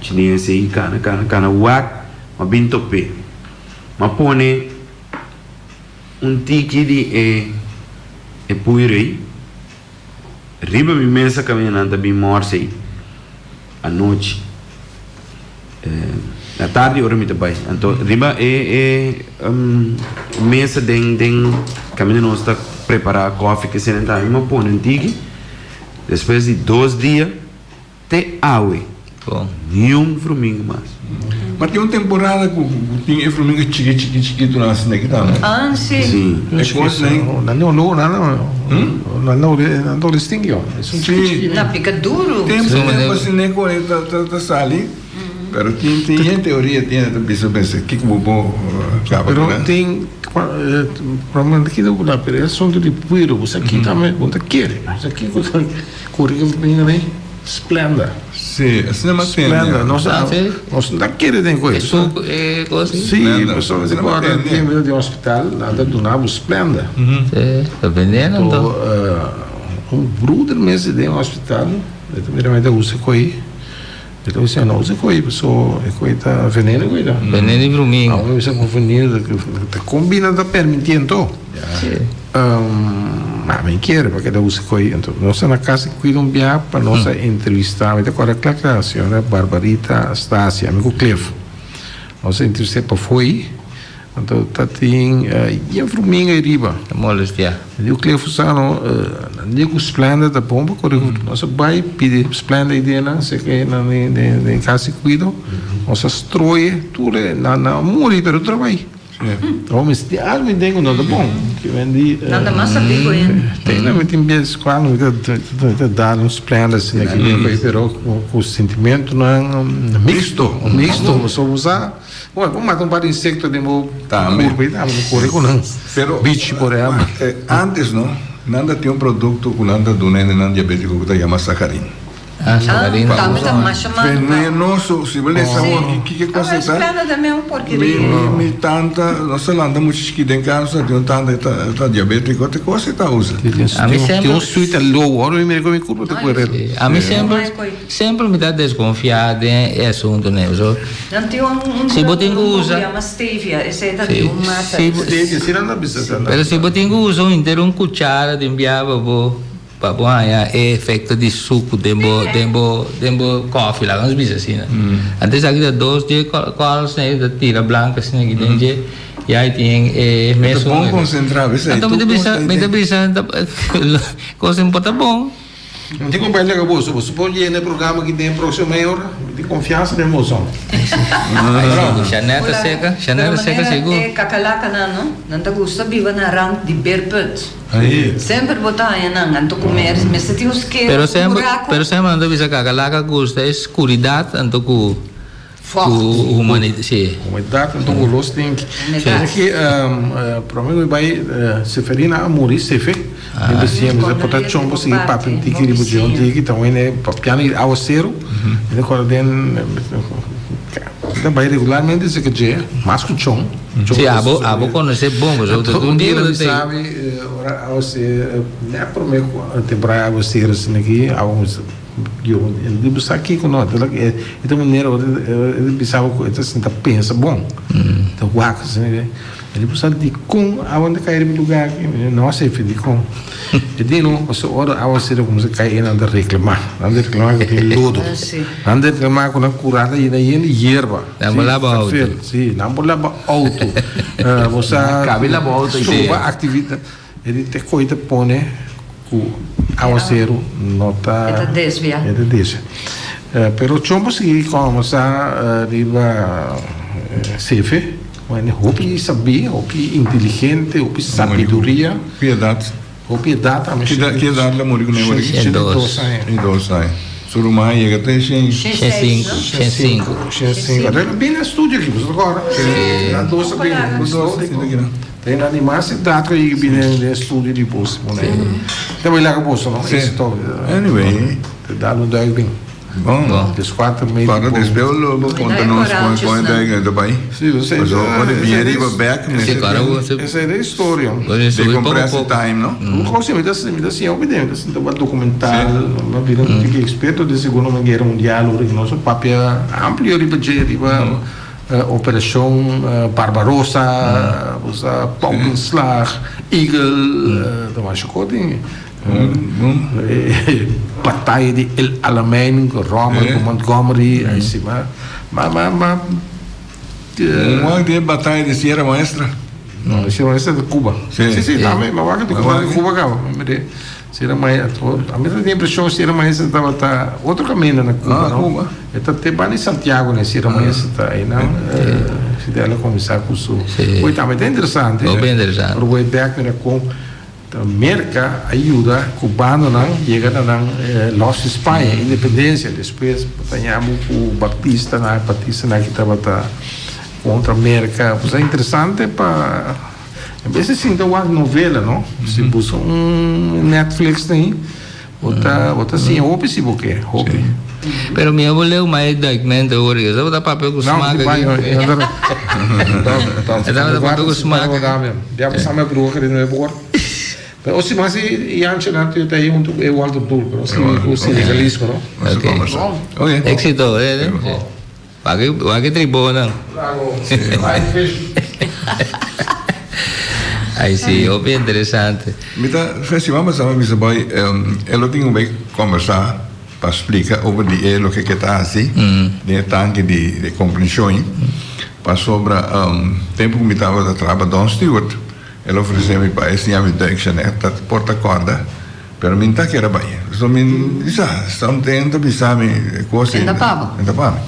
Chines ei kana kana kana wak ma bin top'é. Ma pone un tiki di e e puiro ei riba mi mesa kaminda nan ta bin mòrse ei anochi. Na tardi ora mi ta bai. Anto riba e e mesa den den kaminda nos ta prepará kòfi kese nan tambe mi a pone un tiki. Despues di dos dia. Te awe, niun fruminga mas. Ma tin un temporada ku tin e fruminga chiki chiki chikitu nan asina ki tambe. Ah, si. Si. E kos nan. Nan no lo, nan nan no nan no distingue yo. Esun chiki chiki. Nan pica duru. Tempu tempu asina ku e ta sali, pero tin tin hende teoria tin ta bisa mester kiko bo bo kaba ku nan. Pero tin probablemente kita ku nan pero e asuntu di puiru bo sa kita tambe bo ta kere bo sa kiko ta. Kuri ki bini na mi? Splenda. Sí, asina mi a tende. Splenda. Nos Ah, sí? nos no ta kere den koe. E suku, e kos? Sí, Splenda. pasobra Asina mi a ora tende. tin di hospital, nan ta duna bo splenda. Sí, ta veneno Anto, anto. eh, un broeder mes den hospital, e ta mira mi ta usa koe. E ta bisa, no usa koe, pasobra e koe ta veneno koe ta. Veneno di bruminga. Awor mi bisa con veneno ta combina ta permiti anto. Sí. Ma mi kier pa keda usa koe anto. Nos ta na casa cuida un bia pa nos a entrevista, mi ta acorda cla cla, señora Barbarita Stasia, ami cu Cliff. Nos a entrevist'e pa fo'i. Anto ta tin yen fruminga ei riba. Ta molestia. Mi di ku Clefo Sano, nan di ku Splenda ta bon pa kore ku nos a bai pidi Splenda ei den nan, seka ei nan den kas di kuido. Nos a stroye tur e, nan a muri pero tur a bai. Awor mi sinti algu mi den ku no ta bon. Ki men di. Nan ta mas sabí ku hende. Te nan mi tin bies kuando mi ta dal un Splenda asina aki pero ku sintimentunan mixto, mixto pasobra bo sa. Bueno, bo mata un par di insecto den bo Tambe. curpa y tambe bo core cu nan. Pero, Bichi, por ehempel. eh, antes no, nan ta tin un producto cu nan ta duna hendenan diabetico cu ta yama sacarin. Ah, sacarina. Ah, tambe ta masha malo pa. Venenoso, si bo lesa Sí. awor ki ki cosa Ah, ta. Splenda tambe un Mi, porkeria. mi, mi tanta, nos ta lanta mucha chikit den cas, nos ta tin un tanta e ta, e ta diabetico, te cosa e ta usa. A mi Tin semper- un suite lobo, ora mi mira cu mi curpa ta cuere. Sí, a mi semper, semper mi ta desconfia den e asunto ne, so. Nan tin un un Si bo tin ku un usa. yama stevia, esei ta Sí, di un mata. si bo- Stevia, si nan ta bisa sa. Pero si bo tin ku usa un henter un kuchara den bia pa bo pa bo haña e efekto di suku den bo den bo den bo kòfi laga nos bisa asina. Anto esaki ta dos dje kòls ei ta tira blank asina aki den dje ya e tin e Ta mesun bon konsentrá, esei. Anto mi ta bisa mi ta bisa kos por ta bon. Mi tin compañía cu boso, boso por yena e programa aki den e proximo meia ora? Mi tin confiansa den boso. Chanel ta seca, Chanel ta seca sigur. E kakalakanan no, nan ta gusta biba na rand di beerput. Semper bo ta haña nan, anto cu mester tin un skera, Pero un semper, buraco. pero semper nan ta bisa kakalaka gusta e scuridad anto cu Ku humanidad, si. Humanidad anto ku los tin ki. Ki prome ku mi bai Seferina a muri Sefe. Mi bisiña mi sa por ta chon por sigui papia un tiki riba dje un tiki ta wende papiando di awaseru. Mi ta kòrda den mi ta bai regularmente seka dje mas ku chon. Si abo abo konosé bon pasobra ta un dia bo ta Mi sabi ora awaseru nèt prome ku temporada awaseru asina aki awa. Yo e di bisa kiko no e ta manera ora e ta bisa bo ku e ta sinta pensa bon ta wak asina e di bisa dikon awa no ta kai riba e lugar aki mi di no sefi dikon e di no pasobra ora awa sera kuminsá kai e nan ta reklamá nan ta reklamá ku tin lodo nan ta reklamá ku nan kura ta yena yen di yerba Nan por laba auto si nan por laba auto bo sa soba aktividat. E di te koe ta pone ku awaseru no ta. E ta desvia. E ta desvia. Pero chon por sigui kòmbersá riba Sefe, wende hopi sabí, hopi inteligente, hopi sabiduria. Ki edat? Hopi edat tambe. Ki edat la muri ku nan wòrdu? 102 aña. 102 aña. Su ruman a yega te shen. Shen sinku. Shen sinku. Shen sinku. Anto e bini na studio aki, boso ta kòrda? Sí. Nan dos a bini. Den animá si dat ku a yega bini den estudio di bos pone. Ta bai laga boso no? Sí. Anyway. Te dal un duik bin. Bon. Des kuater mei di Para bon. despues lo bo konta nos kon kon e duik nan ta bai. Sí, bo sei. Paso ora di bini riba bek mester tin. Esei ta historia. Decompress time no. Un kos mi ta mi ta siña hopi den mi ta sinta wak dokumental mi a bira un tiki eksperto den Segundo Guera Mundial ora ku nos a papia amplio riba dje riba Operacion Barbarossa, bosa Paukenslag, Eagle, ta masha cos tin. Bataya di El Alamein cu Rommel cu Montgomery, ay si ma ma ma ma. Un wak di e bataya di Sierra Maestra. No, Sierra Maestra ta Cuba. Si, si, tambe, ma wak di Cuba, Cuba caba. Sierra Maestra, a mi ta tin impresion Sierra Maestra tabata otro caminda na Cuba, no? Cuba. E ta te banda di Santiago ne Sierra Maestra ta einan Fidel a cuminsa cu su. Oye tambe ta interesante. Hopi interesante. Ora bo e bek mira con ta Merca a yuda cubanonan yega na nan los di Spaña, independencia. Despues bo ta ña bo cu Batistanan, Batistanan ki tabata contra Merca. Pues ta interesante pa. En bes di sinta wak novela no, si buska un Netflix ta ahi, bo ta bo ta siña hopi si bo ke, hopi. Pero mi a bo leu mai e duikmento awor aki, bo ta papia ku smak aki. E tabata papia ku smak. Ya bo sa mi a bruha di nuevo ora. Pero si mas e Yanche nan ta ahi huntu ku e Walter Dul, pero si ku sindikalismo no. Ok. Exito, eh. Wak wak e tribonan. Ai si, hopi interesante. Mi ta festival mi sa bisa boy e lo tin un bay combersa pa splica over di e loke ke ta haci den e tanki di comprension. Pasobra tempu ku mi tabata traha pa Don Stewart, el a ofresé mi pa e siña mi duikshanèk, ta por ta kòrda, pero mi no ta kere bai. So mi sa, something ta bisa mi e kos ei. E ta pa bo. E ta pa mi.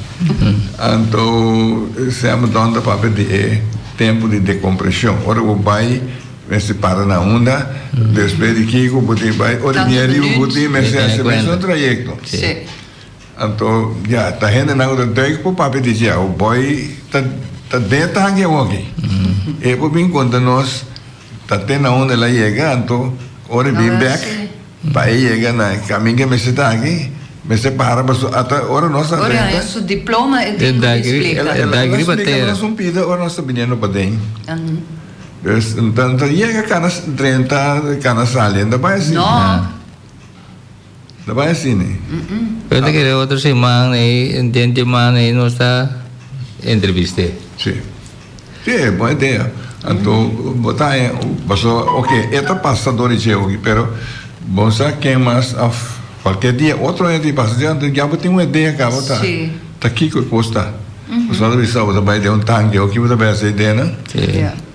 Anto Sam Don ta papia di e tempu di dekompreshon. Ora bo bai mester para na unda, despues di kiko bo tin bai, ora di ariba bo tin mester hasi mesun trayekto. Anto ya, ta hendenan ku ta duik por papia di dje, awo boy ta ta den e tanki awoki. E por bin konta nos ta te na unda el a yega, anto ora e bin bek pa e yega na e kamin ke mester ta aki, mester para pasobra ata ora nos a Ora drenta. e su diploma e tin ku E splika. El daki a riba splika tera. nos un pida ora nos ta biniendo paden. Dus ta yega kana drenta kana sali, ta bai asina. No. Ta bai asina. Pero ta kere otro siman ei, den siman ei nos ta entrevist'é. Sí. Sí, e bon idea. Anto bo ta haña, pasobra oke, e ta pasa dor di dje oki, pero bo sa ken mas òf kualke dia otro hende tin pasa dje, anto ya bo tin un idea kaba ta ta kiko e kos ta. Pasobra ta bisa bo ta bai den un tanki oki bo ta bai hasi ideanan. Sí.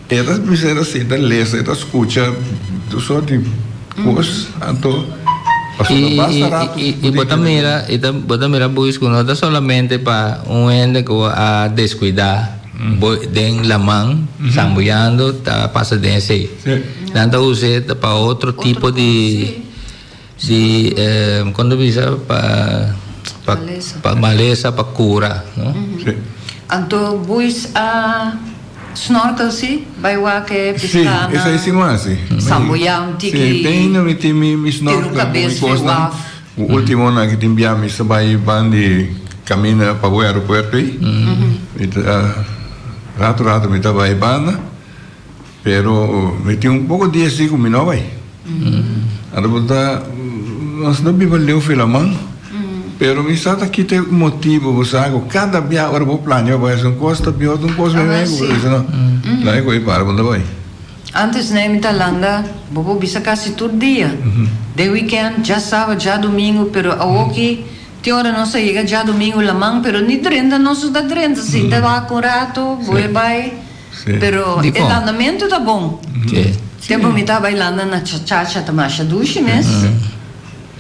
E ta bisa e ta sinta lesa, e ta skucha tur sort di kos, anto pasobra basta rato. I bo ta mira, i ta bo ta mira buis ku no ta solamente pa un hende ku a deskuidá bo den laman sambuyando ta pasa den esei. Nan ta us'é pa otro tipo di di kon ta bisa pa pa pa malesa pa kura no. Anto buis a snorkel si bai wak e Sí, piská esei na si no hasi. sambuyá un Sí, tiki tin mi tin mi mi tira un snorkel ku mi kabes fe kosnan. waf. Ku últimonan ki tin bia mi sa bai ban di kaminda pa bo aeropuerto ei. Mi ta rato rato mi ta bai banda. Pero mi tin un poko dia si ku mi no bai. Anto bo ta nos no biba leu filaman pero mi sa ta kita e motibu bo sa ku kada bia ora bo plania bo bai hasi un kos ta bin otro un kos mei mei ku bo ta bisa no laga ku ei para bo no ta bai. Antes nei mi ta landa bo por bisa kasi tur dia den weekend djasabado djadumingu pero awoki tin ora nos a yega djadumingu laman pero ni drenta nos no ta drenta sinta wak un rato bo e bai. Pero e landamentu ta bon. Tempu mi ta bai landa na Chachacha ta masha dushi mes.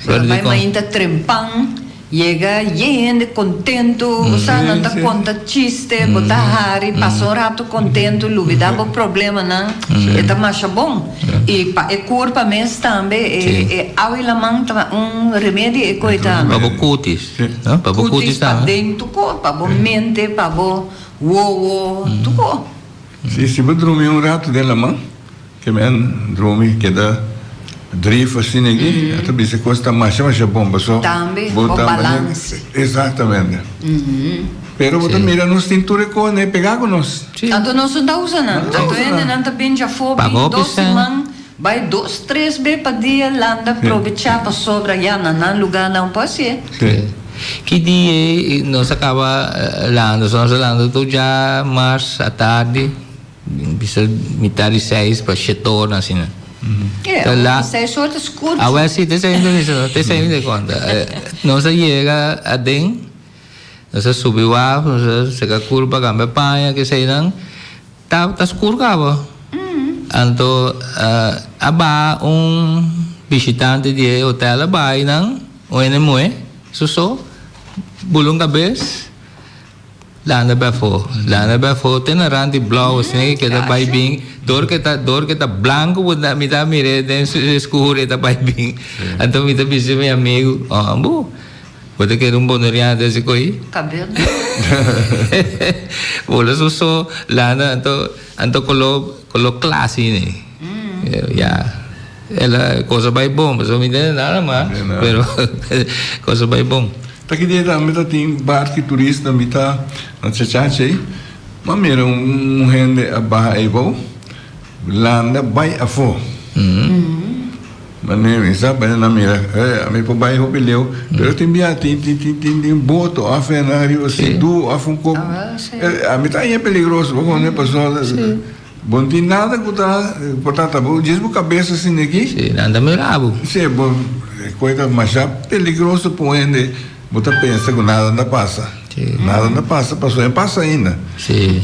Ta bai mainta trempan, yega yen hende kontentu, bo sa nan ta konta chiste, bo ta hari, pasa un ratu kontentu, lubida bo problemanan, e ta masha bon. I pa e kurpa mes tambe e awa i laman ta un remedi e koe ta. Pa bo kutis, no? Pa bo kutis Kutis pa tambe. den tu kor, pa bo mente, pa bo. Wowo, tuko. Si, si bo drumi un rato den laman, ke men drumi keda drif asina aki, a ta bisa kos ta masha masha bon paso Tambe, bo bo ta balans. Exactamente. Pero bo ta mira nos tin tur e kos ne pega ku nos. Anto nos no ta usa nan. Anto hendenan ta bin djafó Pa bin hopi dos sen. siman, bai dos tres be pa dia landa probecha pasobra ya na nan luga nan por hasié. Sí. Ki dia ei nos a kaba landa? So nos a landa tur dja mars atardi, bisa mitad di seis pa shete ora asina. E, Ta la- awor seis ora ta skur. Awor si, te esei mi ta bisa, te esei mi ta konta. Nos a yega aden, nos a subi waf, nos a seka kurpa, kambia paña, keseinan. Ta ta skur kaba. Anto a baha un bishitante di e hotel a baha einan, un hende muhé, su so, bula un kabes, landa bai afó. Landa bai afó te na rand di blou asina ke keda bai bin. Dor ke ta dor ke ta blanku bo ta mi ta mir'é den skur e ta bai bin. Anto mi ta bisa mi amigu, Ambo. Bo ta kere un boneriano desi ko'i? Kabel. Bola su so landa anto anto kolo kolo kla asina. Ya el a cosa bai bon pasobra mi tende nada mas pero cosa bai bon. Ta ki dia tambe ta tin barki turista mi ta na Chachacha ei m'a mira un hende a baha eibou landa bai afo. Mane mi sa bai na mira eh ami por bai hopi leu pero tin bia tin tin tin tin tin boto of e nan riba sidu of un kop ami ta haña peligroso bo kono pasobra bo no tin nada ku ta por ta bo djis bo kabes asina aki Si nan ta mira bo. Si bo e kos ta masha peligroso pa un hende bo ta pensa ku nada no ta pasa. Nada no pasa, pasobra e pasa ainda. Sí.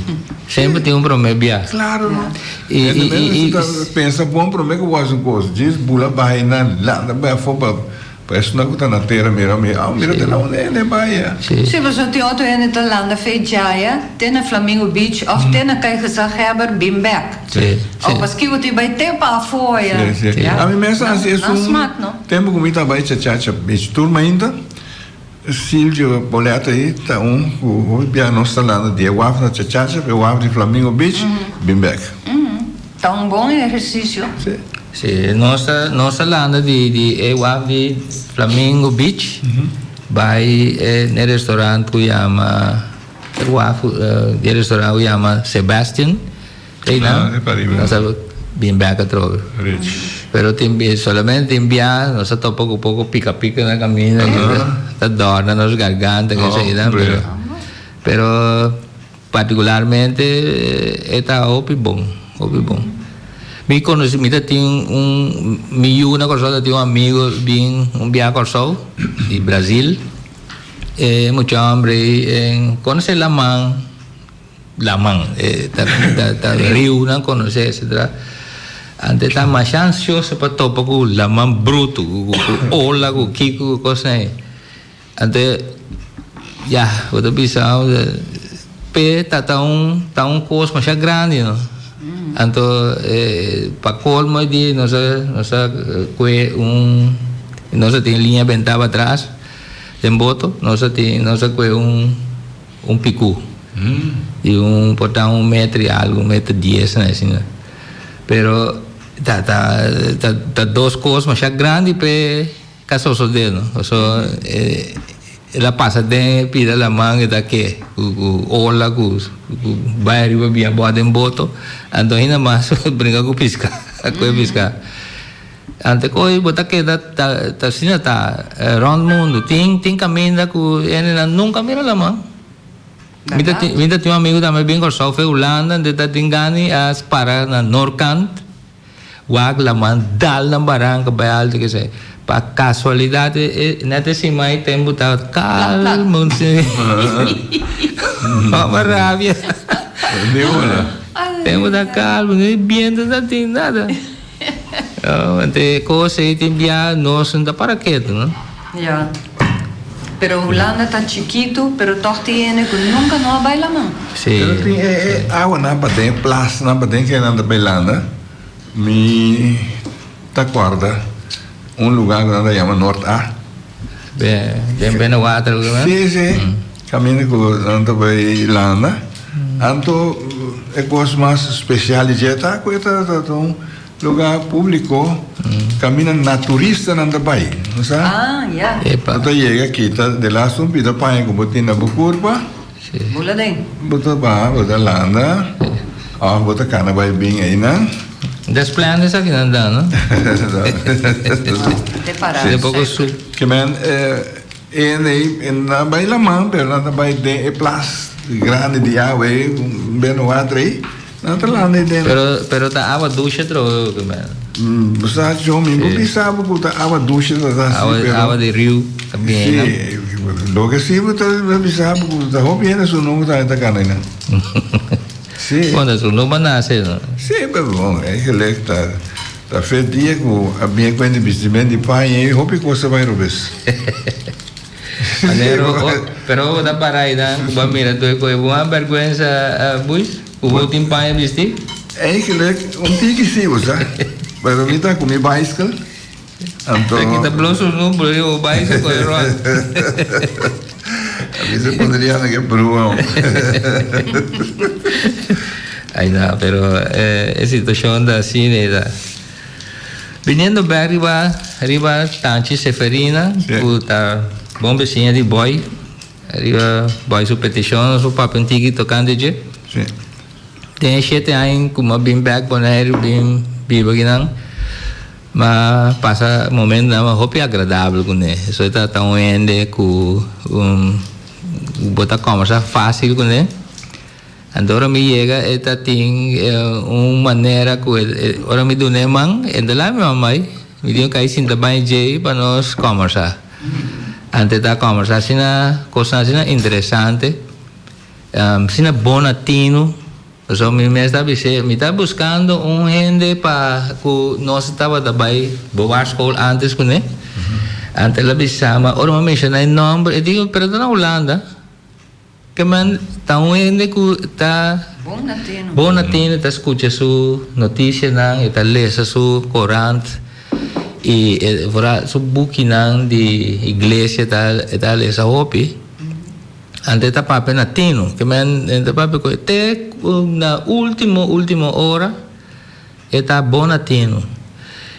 Semper tin un promé bia. Claro no. I, i, i, i, pensa bon promé ku bo hasi un kos. Djis bula bai nan landa bai afó pa pa esnan ku ta na tera mira mi, ah mira te na un hende bai ya. Sí. Sí, pasobra tin otro hende ta landa fe djaya te na Flamingo Beach òf te na Kai Gezaghebber bin bèk. Sí, sí. Òf paskiko tin bai te pa afó ya. Sí, sí. Ya. Ami mes a hasi Nan esun smak no. tempu ku mi ta bai Chachacha Beach tur mainta. Silvio Boleta ei ta un ku hopi bia nos ta landa di e waf na Chachacha pa e waf di Flamingo Beach bin bek. Ta un bon ehersisio. Si. Si, nos ta nos ta landa di di e waf di Flamingo Beach bai e n'e restaurant ku yama e waf di e restaurant ku yama Sebastian. Einan nos a bin bek atrobe. Pero tin solamente tin bia nos a topa ku poko pika pika na kaminda ku ta dòrna nos garganta ku eseinan pero pero partikularmente e ta hopi bon hopi bon. Mi konosi mi ta tin un mi yu na Kòrsou ta tin un amigo bin un bia Kòrsou di Brazil e mucha hombre ei konosé laman. Laman, ta ta riunan konosé etcetera. Ante ta masha ansioso pa topa ku laman brutu, ku ola, ku kiko, ku kosnan ei. Ante ya, bo ta bisa p'e ta ta un ta un kos masha grandi no. Anto pa kolmo di nos a nos a kue un nos a tin liña bentá patras den boto, nos a tin nos a kue un. Un piku di un por ta un metro y algo, un metro dies na asina. Pero ta ta ta ta dos cos masha grandi p'e ka sosode no. Paso el a pasa den e pida laman e ta ke ku ku ola ku ku bai ariba bin abou den boto anto ainda mas bringa ku piska ku e piska. Ante koe bo ta keda ta ta asina ta rond mundo. Tin tin kaminda ku hendenan nunka mira laman. Mi ta tin mi ta tin un amigu tambe bin Kòrsou fe Hulanda ante ta tin gana a para na noorkant wak laman dal nan baranka bai alto kesei. Pa kasualidat e e nèt e siman e tempu ta kalmu si. Hopi rabia. Tempu ta kalmu ni bientu ta tin nada. Ante cos ey tin bia nos no ta para ketu no. Ya. Pero Hulanda ta chikitu pero tog tin hende cu nunca no a bay laman. Si. Pero tin e e awanan paden e plasnan paden ke nan ta bay landa mi ta corda un lugar cu nan ta yama Noord A. Den Benewater cu nan? Si si caminda cu nan ta bay landa anto e cos mas special di dje ta cu e ta ta un lugar publico caminda naturistanan ta bay no sa? Ah ya. Bo ta yega kita de laatste un pida paña cu bo tin na bo curpa Bula den. Bo ta baha bo ta landa of bo ta cana bay bin eynan. Desplan esaki nan da no. Te para. De poco su. Ke men e e nan bay laman pero nan ta bay den e plas grandi di awa ey beno water ey nan ta landa ey den. Pero pero ta awa dushe trobe ke men. Bo sa jo mi bo bisa bo ku ta awa dushe ta ta si pero. Awa di riu ta bien no. Si loke si bo ta bisa bo ku ta hopi hende su no ta kana ey nan. Sí. Cuando su no a nace, no? Sí, pero bon, eigenlijk ta, ta fe dia cu a bin e cuenta bistimento di paña y hopi cos a bay robes. Manero, o, pero bo ta para aynan cu bo a mira tur e coe, bo a berguensa, Buis, cu bo tin paña bisti? Eigenlijk, un tiki sí, bo sa. Pero mi ta cu mi bicycle, anto. Aki ta blo su nu, blo riba bo bicycle coe rond. A mi se pondría na ke brua. Ay na, pero e situacion ta asina y ta. Biniendo bek riba riba Tanchi Seferina cu ta bon beciña di Boy, riba Boy su peticion nos por papia un tiki tocante dje. Den e shete aña cu mi a bin bek Bonaire bin biba akinan. M'a pasa momentonan hopi agradabel kuné. Esei ta ta un hende ku bo ta kòmbersá fásil kuné. Anto ora mi yega e ta tin un manera ku e ora mi dun'é man e ta laga mi man bai. Mi tin ku kai sinta bai djei pa nos kòmbersá. Anto ta kòmbersá asina kosnan asina interesante, asina bon na tinu. Pasobra mi mes ta bis'é, mi ta buskando un hende pa ku nos tabata bai bewaarskool ántes kuné. Anto el a bisa mi, ora mi a menshoná e nòmber, e digo, pero ta na Hulanda. Ke men ta un hende ku ta Bon na tinu. Bon na tinu, ta skucha su notisianan, e ta lesa su korant i e vooral su bukinan di iglesia ta e ta lesa hopi. Anto e ta papia na tinu. Ke men e ta papia ku e te na ultimo ultimo ora e ta bon na tinu.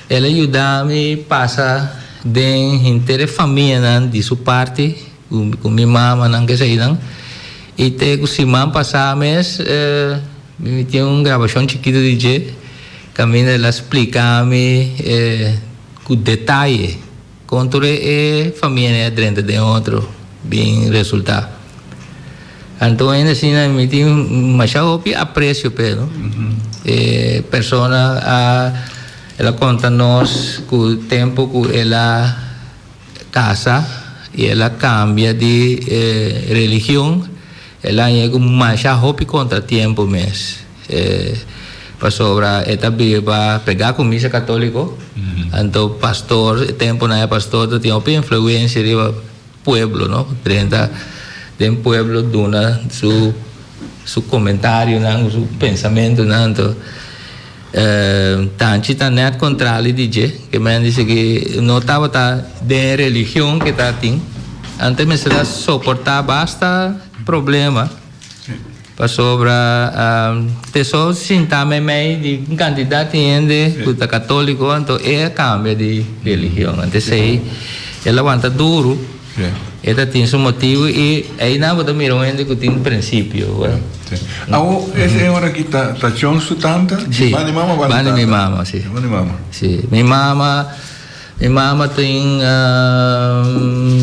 El a yuda mi pasa den henter e famianan di su parti. Ku mi mamanan keseinan. I te ku siman pasá mes mi tin un grabashon chikitu di dje kaminda el a splika mi ku detaye kon tur e famianan a drenta den otro bin resultá. Anto hende asina mi tin masha hopi apresio p'e no. E persona a el a konta nos ku tempu ku el a Casa y el a cambia di religion, el a haña cu masha hopi contratiempo mes, pasobra e ta biba pega cu misa catolico, anto pastor, e temponan e pastor ta tin hopi influencia riba pueblo, no, drenta den pueblo duna su su comentarionan, su pensamentonan, anto. Tanchi ta net contrali di dje, ke men dice ke no tabata den e religion ke ta tin, antes mester a soporta basta problema pasobra te so sinta meimei di un cantidad di hende ku ta catolico, anto e a cambia di religion, anto esei el a wanta duru. E ta tin su motibu i einan bo ta mira un hende ku tin prinsipio. Awo e señora aki ta ta John su tanta? Si. Banda di mama o banda di tata? Banda di mi mama, si. Banda di mama. Si. Mi mama, mi mama tin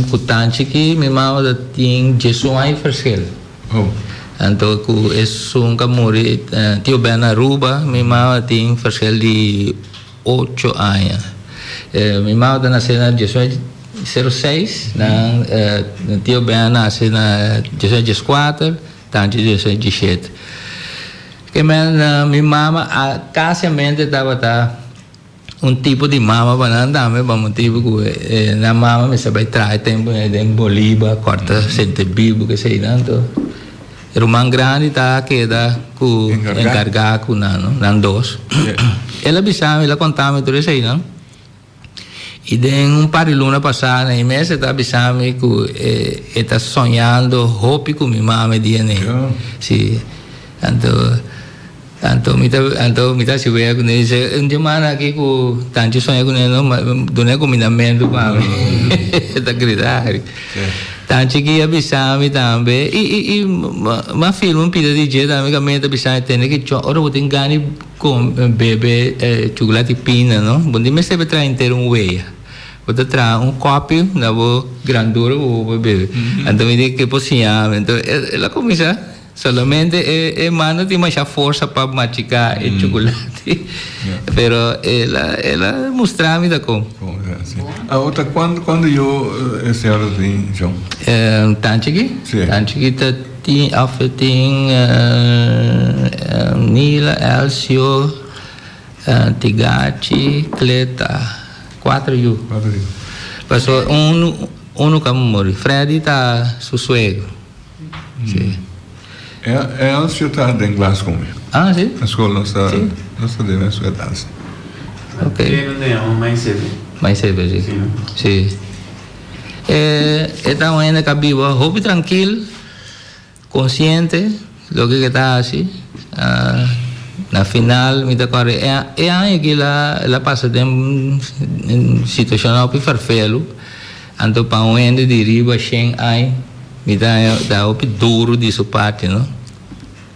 ku tanchi aki, mi mama ta tin diesun aña verschil. Oh. Anto ku esun ka muri, tio Ben na Aruba, mi mama tin verschil di Ocho aña. Mi mama ta nase na diesnuebe sero seis, nan tio Ben a nase na diesnuebe dieskuater, tanchi diesnuebe dieshete. Ke men mi mama a kasiamente tabata un tipo di mama pa nan tambe pa motibu ku nan mama mester bai traha e tempu den Boliba kòrta sentebibu keseinan anto. Ruman grandi ta keda ku enkargá ku nan, no? Nan dos. El a bisa mi, el a konta mi tur eseinan. I den un par di luna pasá na e mes e ta bisa mi ku e ta soñando hopi ku mi mama e dia nei. Sí. Anto, anto mi ta, anto mi ta hasi wea kuné dice, un djamana aki ku tanchi soña kuné no, duna e kumindamentu pa mi. E ta grita. Tanchi ki a bisa mi tambe, i, i, i m'a firma un pida di dje tambe kaminda ta bisa mi tende ki cho, ora bo tin gana di kom, bebe chukulati pina no, bo no tin mester traha henter un wea. Bo ta traha un kopi na bo grandura ku bo por bebe. Anto mi di ke por siña mi. Anto el a kuminsá. Solamente e e man no tin masha forsa pa machiká e chukulati. Pero el a el a mustra mi ta kon. Awor ta kuantu kuantu yu e señora tin John? Tan chiki? Si. Tan chiki ta tin of e tin Nila, Elsio, Tigachi, Cleta. Kuater yu. Kuater yu. Pasobra unu unu ka muri. Freddy ta su suegro. Sí. E Elsio ta den klas ku mi. Ah, sí? Na skol nos ta nos ta den mes klas. Ok. Kende yama Mai Sebe? Mai Sebe, sí. Sí. E e ta un hende ku a biba hopi trankil, konsiente loke ke ta hasi. Na final mi ta kòrda e aña aki el a el a pasa den situashonnan hopi ferfelu. Anto pa un hende di riba shen aña mi ta haña ta hopi duru di su parti no.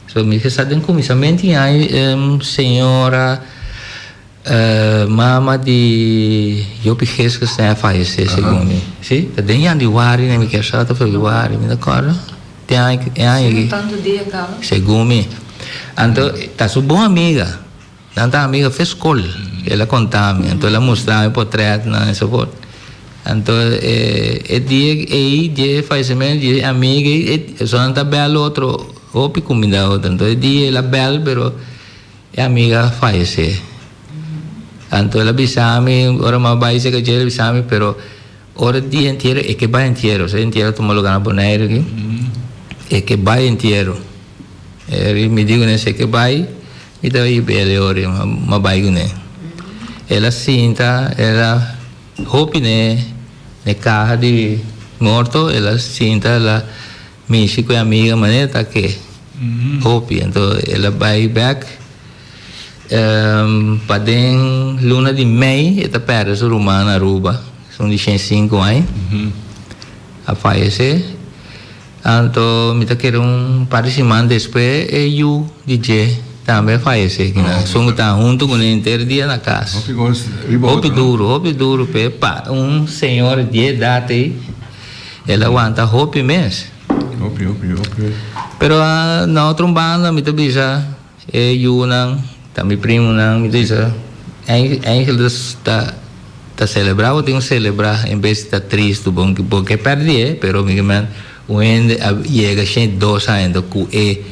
So mi ke sa den kuminsamentu di aña señora mama di Jopie Giskus a fayesé segun mi. Si, ta den yandiwari mi kier sa ta februari mi ta kòrda den aña e aña aki. Segun mi. Anto ta su bon amiga. Nan ta amiga fe skol, el a konta mi. Anto el a mustra mi potretnan enzovoort. Anto e dia ei dje fallecimento dje amiga ei esonan ta bel otro hopi cuminda otro anto e dia el a bel pero e amiga a fallece anto el a bisa mi ora mi a bay cerca dje el a bisa mi pero ora di entiero e ke bay entiero e entiero a tuma lugar na Bonaire aki e ke bay entiero mi di cune si e ke bay mi ta yib'el e ora mi a bay cune el a sinta el a. Hopi n'e n'e kaha di morto el a sinta el a mishi ku e amiga manera ta ke hopi anto el a bai bek paden luna di mei e ta perde su ruman na Aruba esun di shen sinku aña a fayese Anto mi ta kere un par di siman despues e yu di dje tambe a fayece kinan. Esun ku ta hunto ku ne henter dia na kas. Hopi kos riba Hopi otro, no? duro, hopi duro p'e pa un señor di edat ei el a wanta hopi mes. Hopi, hopi, hopi. Pero na otro un banda mi ta bisa E yunan ta mi primonan, mi ta bisa eigenlijk ta ta celebra bo tin ku celebra en bes di ta tristu bo bo ke perdié pero mi ke men un hende a yega shen dos aña anto ku e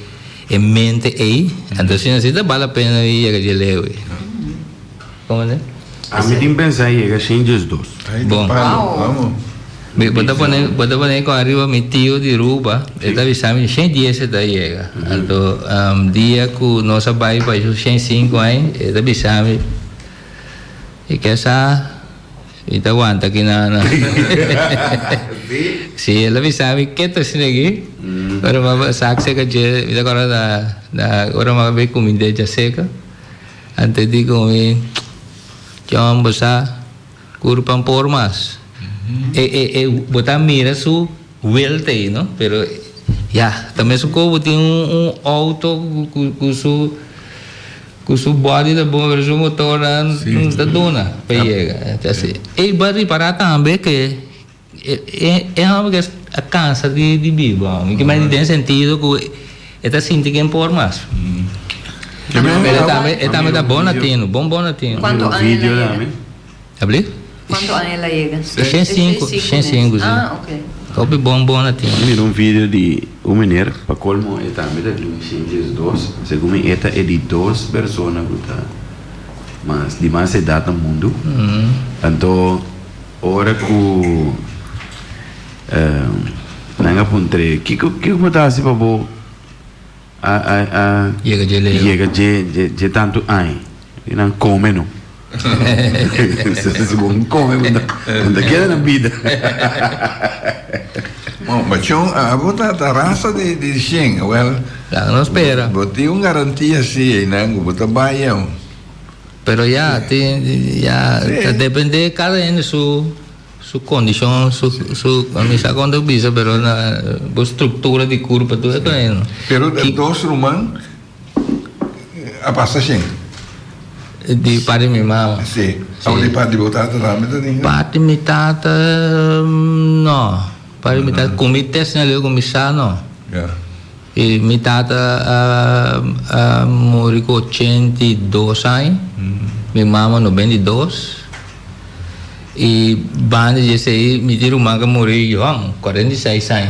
e mente ei anto asina si ta bal la pena di yega dje leu ei komo ne. Ami tin pensa yega shen diesdos. Bon. Bo ta pone bo ta pone con ariba mi tio di Ruba e ta bisa mi shen dies e ta yega anto dia cu nos a bay pa esun shen cinco aña e ta bisa mi e ke sa mi ta wanta aki na na si el a bisa mi keto asina aki ora mi a sak seca dje mi ta acorda na na ora mi a bay cuminda djaseca anto e di cu mi John bo sa. Curpa por mas. E e e bo ta mira su welta ei no pero ya ta mesun cu bo tin un un auto cu cu su cu su body ta bon pero su motor nan no ta duna pa yega ta asi. Ey bo a ripara tambe ke e e e homber ke a cansa di di biba mi kimen den sentido cu e ta sinti ken por mas. Pero e tambe e tambe ta bon na tino bon bon na tino. Cuanto aña el a yega? Abli? Cuanto aña el a yega? Shen cinco, shen cinco si. Ah, ok. Hopi bon bon na tino. Mi mira un video di un meneer, pa colmo e tambe ta di shen diesdos, segun mi e ta e di dos persona cu ta mas di mas edad na mundo. Anto ora cu nan a puntr'e kico kico bo ta haci pa bo a a a Yega dje leu. yega dje dje dje tantu aña i nan kome no si bo no kome bo ta bo ta keda na bida. Bon, bachon, abo ta ta rasa di di shen, awel. Laga nos spera. Bo tin un garantia si einan ku bo ta bai aun. Pero ya tin ya ta depende kada hende su. Su condicion, su, su, mi sa con ta bisa, pero na bo structura di curpa tur e cosa no. Pero de dos ruman a pasa shen. Di parti mi mama. Si. Awo di parti bo tata tambe ta tin? Parti mi tata no. Parti mi tata, cu mi test na leu cu mi sa no. Ya. Y mi tata a a muri cu 82 aña, mi mama 92. Y banda di esey mi tin ruman cu a muri yong, 46 aña.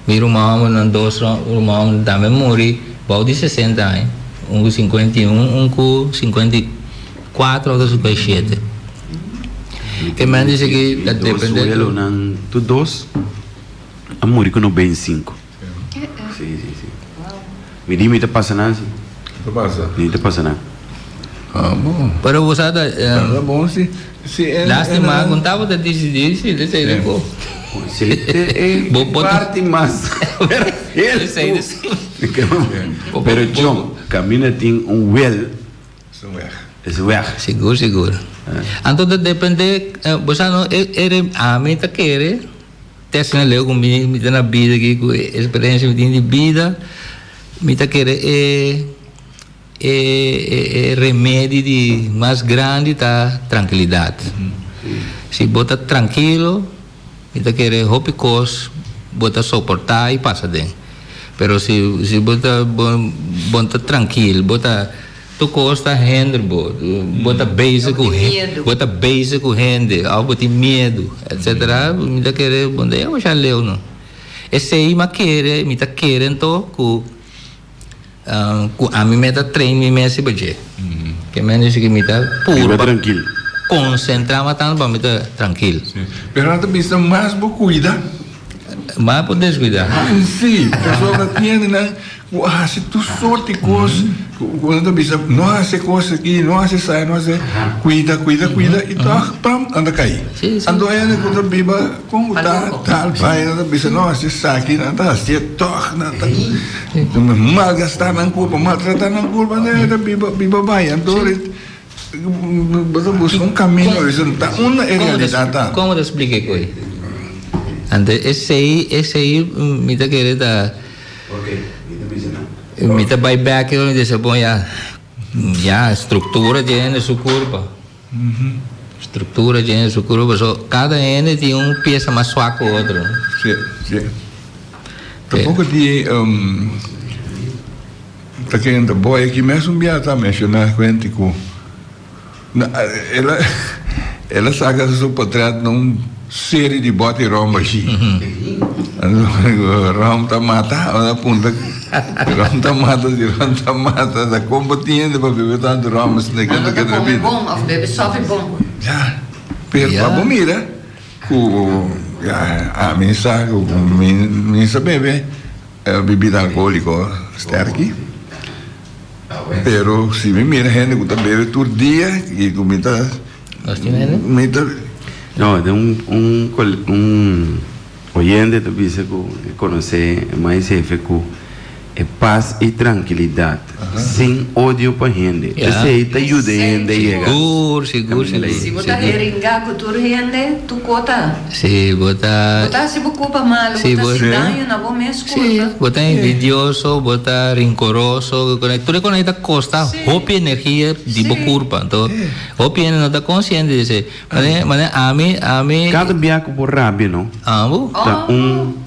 Mi ruman hombernan, dos ruman homber tambe a muri bou di 60 aña, un cu 51, un cu 54, otro 57. Ke men dice ki ta depende. Mi dos welonan, tur dos a muri cu 95. Si, si, si. Mi di mi ta pasa nan si. Ta pasa? Mi ta pasa nan. Ah, bon. Pero bo sa ta... Ta bon si. Si en... Lastima, con tabata dicidi si, ta esey ta bo. Si te e parti mas. Esey ta si. Pero John, camina tin un wel. Es un weg. Es un weg. Sigur, sigur. Anto ta depende, bo sa no, e ami ta kere. Te asina leu ku mi mi ta na bida aki ku e eksperensia mi tin di bida mi ta kere e e e remedi di mas grandi ta trankilidat. Si bo ta trankilo mi ta kere hopi kos bo ta soportá i pasa den. Pero si si bo ta bo bo no ta trankil bo ta. Tur kos ta hender bo. Bo ta bezig ku bo ta bezig ku hende òf bo tin miedu etsetera. Mi ta kere bo no ta yama masha leu no. Esei mi a kere mi ta kere anto ku ku ami me ta train mi mes riba dje. Ke men disi ku mi ta purba konsentrá mas tantu pa mi ta trankil. Pero nan ta bisa mas bo kuida. Mas bo deskuidá. Si, pasobra tin hendenan Ku a hasi tur sort di kos ku nan ta bisa no hasi e kos aki, no hasi esaki, no hasi kuida, kuida, kuida i tòg pam nan ta kai. Anto hende ku ta biba kon ku ta tal bai nan ta bisa no hasi esaki, nan ta hasié tòg, nan ta malgastá nan kurpa, maltratá nan kurpa, nan ta biba biba bai. Anto bo ta buska un kamino bisa ta unda e realidat ta. Kon bo ta splika e koi? Anto esei esei mi ta kere ta. Mi ta bai bek y mi disa bon ya ya structura dje hende su curpa structura dje hende su curpa paso cada hende tin un pieza mas swak cu otro. Si si tampoco di ta kende boy aki mes un bia ta menciona cuenti cu. El a saca su potret na un serie di boti rom bashi. Rom ta mata, el a punta, rom ta mata, si rom ta mata, ta con bo tin hende pa bebe tanto rom asina ke ta keda bida. Bon of bebe sofi bon. Ya, pero pa bo mira cu ya ami sa cu mi sa bebe bebida alcoholico sterki. Pero si mi mira hende ku ta bebe tur dia i ku mi ta mi ta. No, den un un un oyente ta bisa ku e konosé e mais hefe ku e pas i trankilidat sin odio pa hende. Esei ta yuda e hende yega. Sigur, sigur, sigur. Si bo ta heringá ku tur hende, tu kota. Si bo ta. Bo ta hasi bo culpa malo, bo ta hasi daño na bo mes culpa. Si, bo ta envidioso, bo ta rincoroso, tur e cosnan ta costa hopi energia di bo curpa. Anto, hopi hende no ta consciente di esey. Mane, ami, ami. Cada bia cu bo rabia no, ta un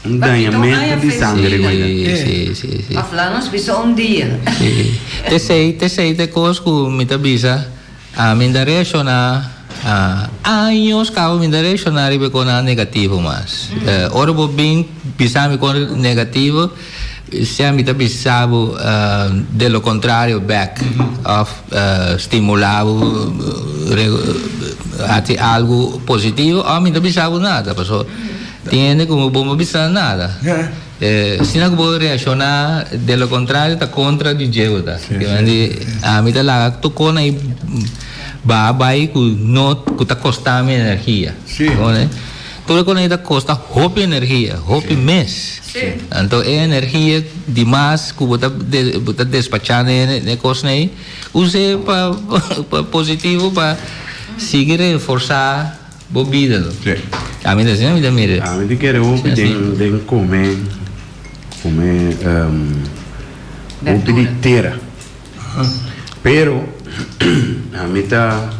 un dañamento di sangre cu Si, si, si, si. Of laat nos bisa un dia. Si. T'esey, t'esey ta e cos cu mi ta bisa. Ami ta reacciona años caba mi ta reacciona riba e conan negativo mas. Ora bo bin bisa mi con negativo sea mi ta bisa bo de lo contrario bek of stimula bo haci algo positivo of mi ta bisa bo nada pasobra tin hende cu bo no bisa nada. Asina ku bo reakshoná de lo kontrario ta kontra di dje bo ta. Ami ta laga tur kos na baha bai ku no ku ta kosta mi energia. Tur e kos ta kosta hopi energia, hopi mes. Anto e energia di mas ku bo ta bo ta despachá na e kosnan ei, us'é pa positivo pa sigui reforsá. Bo bida lo. Sí. Ami ta asina mi ta mira. Ami ta kere hopi den den come come hopi di tera. Pero ami ta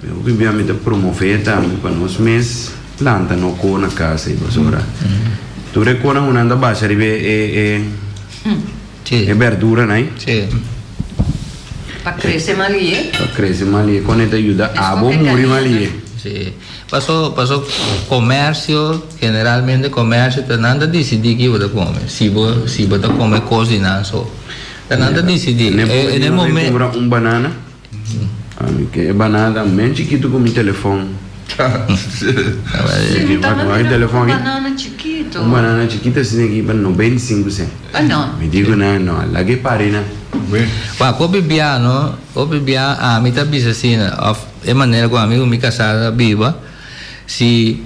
hopi bia mi ta promove tambe pa nos mes planta no ko na casa ei pasobra tur e konan ku nan ta basha riba e e Sí. E berduranan ei. Sí. Pa krese malie. Pa krese malie. Kon e ta yuda abo muri malie. Sí. Paso, paso komersio, generalmente komersio ta nan ta disidí ki bo ta kome. Si bo, si bo ta kome kos di nan so. Ta nan ta disidí. Ne por di nan bai kumpra un banana. Ami ke e banana ta men chikitu ku mi telefon. Si, mi ta mira un banana chikitu. Un banana chikitu asina aki pa 95 cent. Mi di ku nan no, laga e pari nan. Wak, hopi bia no, hopi bia ami ta bisa asina, of e manera ku ami ku mi kasá ta biba, si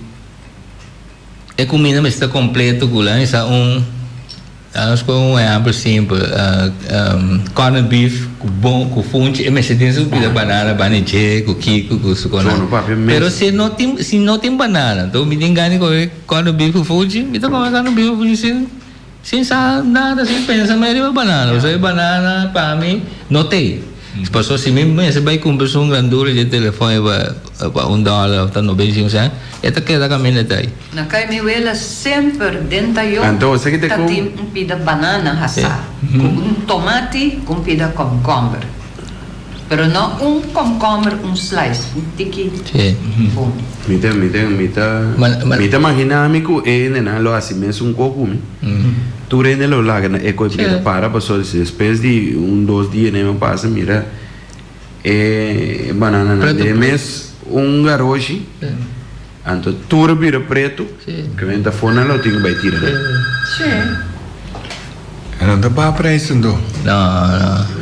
e kuminda mester ta kompleto ku la mester un. Nos kohe un ehempel simpel, corned beef ku bon ku funchi e mester tin su pida banana bani dje ku kiko ku su kona. Pero si no tin si no tin banana anto mi tin gana di kohe corned beef ku funchi mi ta kome corned beef ku funchi sin sin sa nada sin pensa mai riba banana pasobra e banana pa mi no tei. Pasobra si mi mester bai kumpra esun grandura dje telefon ei pa un dòler òf ta 95 sènt e ta keda kaminda ta ei. Na kai mi wela semper den tayo Anto, sa ki te ta ku? tin un pida banana hasá ku un. Un tomati ku un pida komkomber. Pero no un komkomber un slice, un tiki bon. Mi ta mi ta mi ta mi ta magina mi ku e hendenan lo hasi mesun ko ku mi. Tur hende lo laga na e kos mira para pasobra si despues di un dos dia nan a pasa mira e banananan den mes un garoshi anto tur a bira pretu ke men ta for nan lo tin ku bai tira nan. E no ta baha prijs anto. No no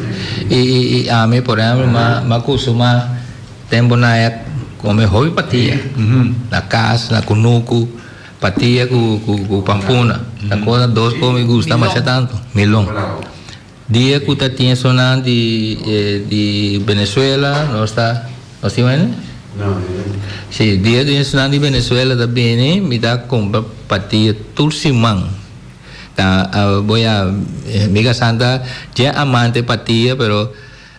i ami por ehempel m'a kustumá tempu nan a kome hopi patia na kas na kunuku. Patia ku ku pampuna ta cosa dos ku mi gusta masha tanto, milon. Dia ku ta tin esonan di di Venezuela nos ta nos tin wende? Si dia tin esonan di Venezuela ta bini mi ta kumpra patia tur siman. Ta bo ya mi kasan ta dje amante patia pero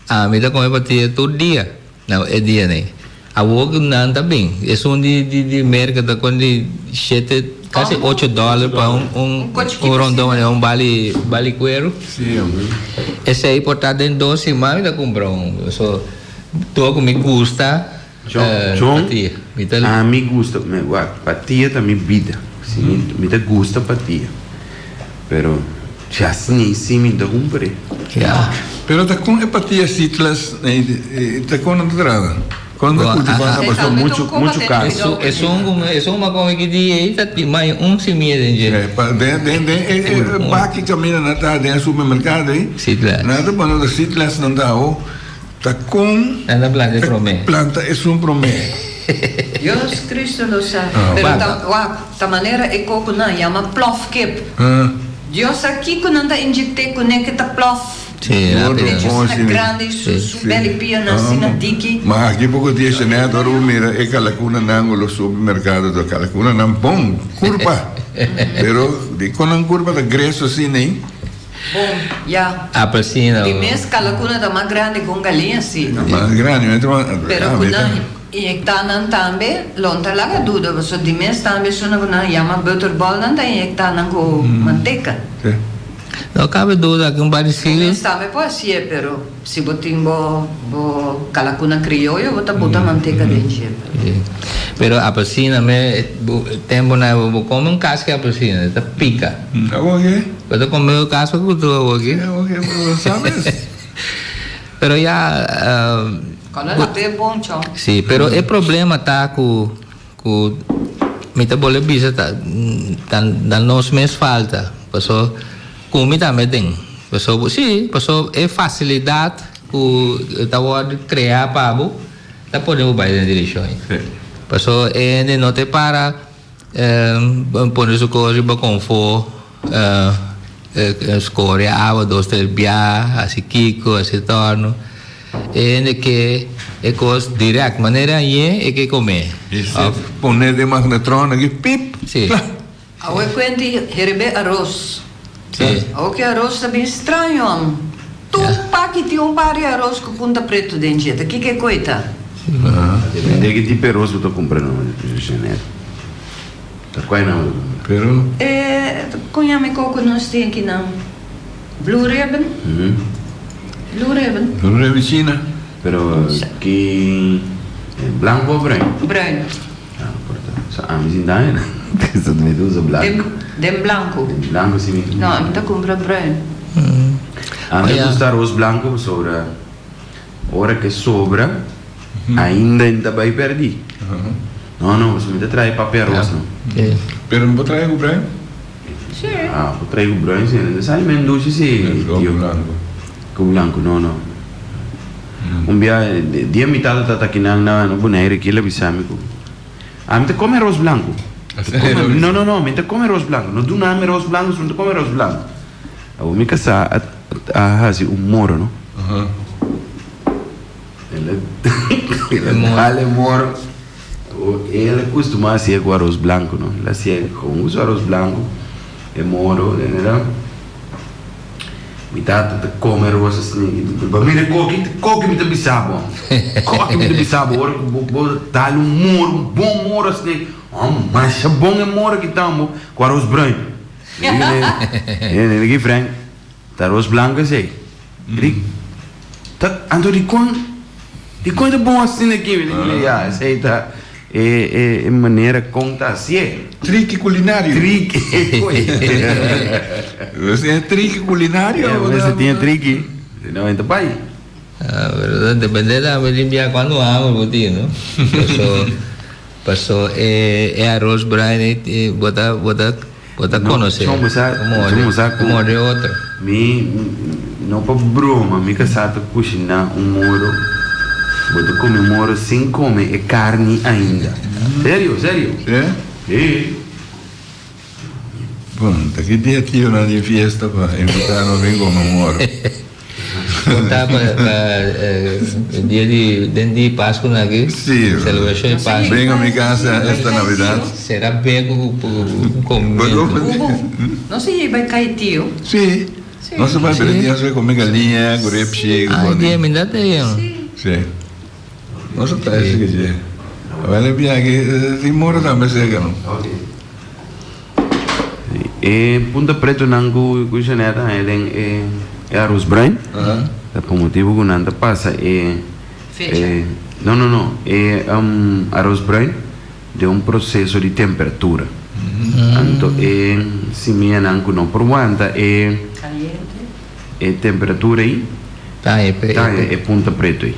ami ta kome patia tur dia. Na e dianan awor ku nan ta bin esun di di di Merka ta kon di shete kasi ocho dòler pa un un un rondon manera un bali bali kueru. Esei por ta den dos siman mi ta kumpra un so tur ku mi gusta Chon, patia. Mi ta. Ami gusta mi wak patia ta mi bida si mi mi ta gusta patia pero chasni si mi ta kumpre. Ya. Pero ta kon e patia sitlas ta kon nan ta trata? Kon nan ta kultivá nan Pasobra muchu muchu karu. Esun esun ku esun ku mi a kome ki dia ei ta tin mai un simia den dje. Pa den den den e e baki kaminda nan ta den e supermerkado ei Sitlas. Nan ta pone otro sitlas nan ta awo. Ta kon Nan ta planta e promé. Planta esun promé. Dios Cristo lo sa. Pero ta wak, ta manera e koko nan yama plofkip. Dios sa kiko nan ta injecté kuné ke ta plof. Sí, rápido. Pecho asina grandi, su su beli pianan asina diki. Ma aki poko dia Jeanette ora bo mira e kalakunanan ku lo subi merkado ta kalakunanan bon kurpa. Pero dikon nan kurpa ta greso asina ei? Bon, ya. Apelsina. Di mes kalakuna ta mas grandi ku un galiña si, no? Mas grandi, mi ta Pero ku nan inyekta nan tambe, lo no ta laga duda, pasobra di mes tambe esuna ku nan yama butterball nan ta inyekta nan ku manteka. Si. No kabe duda ku un par di Bo siglo. mes tambe por hasié, pero si bo tin bo bo kalakuna krioyo bo ta buta manteka den dje. Si. Pero apelsina me tempunan bo kome un kaska di apelsina e ta pika. Awor ke? Bo ta come e caso cu tu awor aki. Ok, bo sabes. Pero ya. Cuando la pe bon chon. Si, pero e problema ta cu cu mi ta bole bisa ta ta nos mes falta. Paso cu mi tambe den. Paso si, paso e facilidad cu ta wordo crea pa bo ta pone bo bay den direccion ey. Paso e hende no te para. Pone su kos riba konfó, skore awa dos tres bia, hasi kiko, hasi torno. E hende ke e kos dirèkt, manera añe e ke komé. I si pone den magnetron aki, pip! Si. Kla! Awe kuenti herebé aros. Si. Awe ke aros ta bin straño am. Tur paki tin un par di aros ku punta pretu den dje. Ta kiko e koi ta? Depende ki tipo aros bo ta kumpra no, Jeanette. Ta kua nan bo ta kumpra? Pero. E kon yama e koko nos tin aki nan? Blue ribbon? Blue ribbon. Blue ribbon China. Pero ki blanco o bruin? Bruin. Ah, por ta. So ami sin daño nan. So mi ta usa blanco. Den blanco. Den blanco si mi. No, ami ta cumpra bruin. Ami ta gusta arroz blanco pasobra ora ke sobra ainda e ta bai perdi. No, no, pasobra mi ta trae papia arroz no. Pero no por trae cu bruin? Si. Ah, por trae cu bruin si. No sa men dushi si, tio. Cu blanco. Cu blanco, no, no. Un bia dia mi tata ta takinan na Bonaire kila bisa mi ku ami ta kome aros blanku. No no no mi ta kome aros blanku no duna mi aros blanku so mi ta kome aros blanku. Awor mi kasá a a hasi un moro no. El a el a dal e moro awor el a kustumá hasié ku aros blanku no el a hasié kon usa aros blanku e moro. Mi tata ta come rosa asina ki ba mira koki koki mi ta bisa bo koki mi ta bisa bo ora ku bo bo dal un moro un bon moro asina oh masha bon e moro ki tambo ku aros bruin mi di ki Frank. Ta arroz blanco esey. Di ta anto di con di con e ta bon asina aki? Mi ta ya esey ta e e e manera con ta hacié. Triki culinario. Triki E triki culinario. E mester tin e triki si no e ta bay. Ah pero depende tambe di bia cuando hamber bo tin no. Paso paso e e arroz bruin ey bo ta bo ta Bo ta conoce Chon bo sa chon bo sa cu un orde otro. Mi no pa broma mi casa ta cushina un moro bo ta come moro sin come e carni ainda serio serio Si? Si. Bon ta ki dia tionan di fiesta pa invita nos bin come moro. Bo ta pa dia di den di Pascu nan aki? Si. Celebracion di Pascu. Vengo a mi casa esta Navidad. Sera be cu comimento. Hugo, no se yei bai cay tio? Si. Nos a bai pero dia nos a come galiña cu repshi cu Ay dia mi ta te. Si. Nos a trae esaki dje. Awel e biaha tin moro tambe cerca no. E punta pretonan ku ku Jeanette a haña den e e aros bruin ta pa motibu ku nan ta pasa e e no no no e aros bruin den un proseso di temperatura anto e simianan ku no por wanta e e temperatura ei ta haña e punta preto ei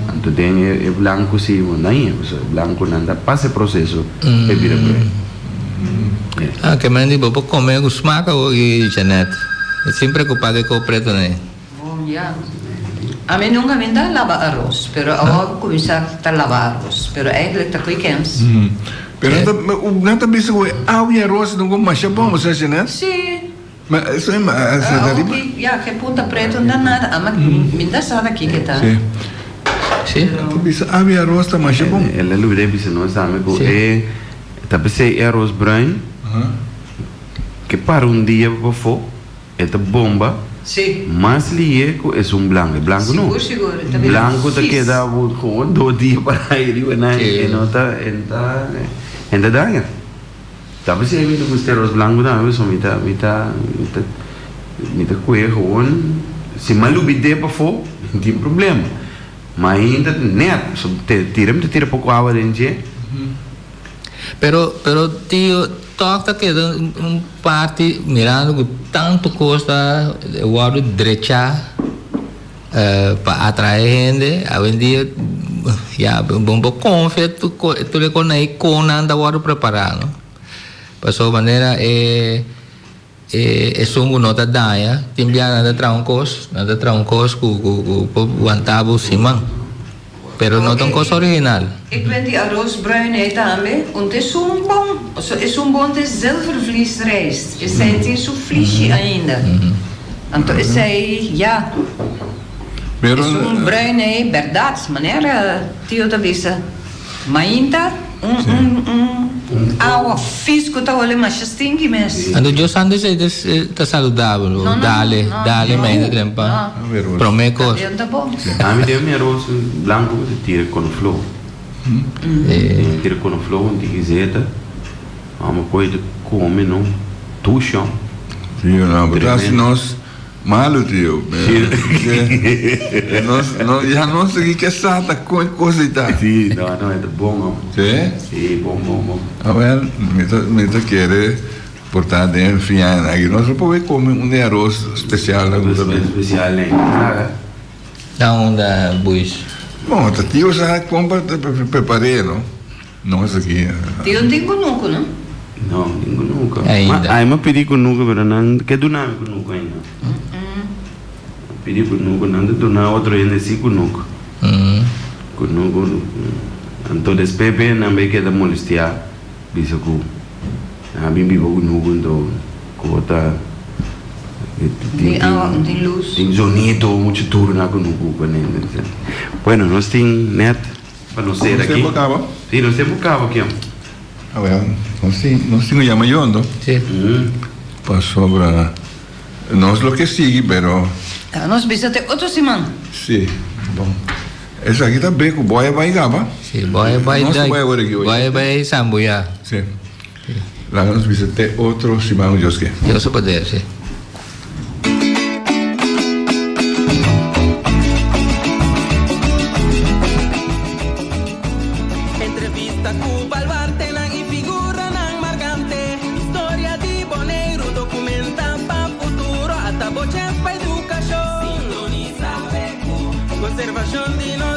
anto den e blanku si bo no haña pasobra e blanku nan ta pasa e proseso pa e bira bruin. Ah ke men di bo por come ku smak awor ki Jeanette sin preocupa ke ko preto nei. Bon ya. Ami nunca mi ta laba aros pero awor cuminsa ta laba aros pero eigenlijk ta koe kens. Pero nan ta bisa ku e awa i aros no ku masha bon bo sa Jeanette? Si. Ma eso e ma sa ta riba. Awo ya ke punta preto no ta nada ama mi ta sa ta kiko ta. Si. Si. Nan ta bisa awa i aros ta masha bon. El a lubida bisa nos tambe ku e ta p'esei e aros bruin ke para un dia pafó e ta bomba mas lihe ku esun blanku. E blanku no. Sigur sigur e ta bira Blanku ta fis. keda gewoon dos dia para ei riba nan e no ta e no ta e no ta daña. Ta p'esei mi ta gusta e ros blanku tambe pasobra mi ta mi ta mi ta mi ta kohe gewoon si mi a lubid'é pafó mi tin problema ma ainda nèt pasobra te tira mi ta tira poko awa den dje. Pero pero tio tòg ta keda un parti mirando ku tantu kos ta wòrdu drechá pa atraé hende awendia ya bo por konfia tur e kos ei kon nan ta wòrdu prepará no pasobra manera e esun ku no ta daña tin bia nan ta traha un kos nan ta traha un kos ku ku por wanta bo siman pero no ta un kos original. Ik ben di aros bruin ei tambe, un ta esun bon, pasobra esun bon ta e zilvervliesrijst, esei tin su flishi ainda, anto esei ya, esun bruin ei bèrdat, manera tio ta bisa, mainta un un un awa fis ku ta hole masha stinki mes. Anto Dios santo esei ta saludabel, dale, dale mainta trempa, prome kos. Ami den mi aros blanco ku ta tira konofló. Tira konofló un tiki zeta. Amo koe ta kome no tushon. Tio no, bo ta hasi nos malu tio. Nos no ya nos aki ke sa ta kon e kos ei ta. Si, no no e ta bon amo. Si? Si, bon bon bon. Awel mi ta mi ta kere Por ta den fiana aki nos lo por come un de aros special na gusta Aros special ne nada. Na unda buis? Bon ta tio sa con pa prepare no nos aki. Tio no tin kunuku no? No no tin kunuku. Ainda. Ai mi a pidi kunuku pero nan ke duna mi kunuku ainda. A pidi kunuku nan ta duna otro hende si kunuku. Kunuku anto despues pe nan bay keda molestia bisa ku. Nan a bin biba ku nuku nto ku bo ta Tin awa, no tin lus. Tin zonido muchu duru na kunuku ku ne. Bueno nos tin net pa nos sera aki. Nos tempu kaba? Si nos tempu kaba kion. Awel nos tin nos tin ku yama yondo. Si. Pasobra nos lo ke sigui pero. Nos bisa te otro siman. Si bon. Esaki ta be ku boy a bai kaba. Si, boy a bai Nos boy a wor aki boy a bai sambuya. Si. Laga nos bisa te otro siman ku Dios ke. Dios su poder, si. Baluartenan i figuranan markante. Historia di Boneiru dokumentá pa futuro. Ata bo chef pa edukashon. Sintonisá BQ. Konservashon di nos.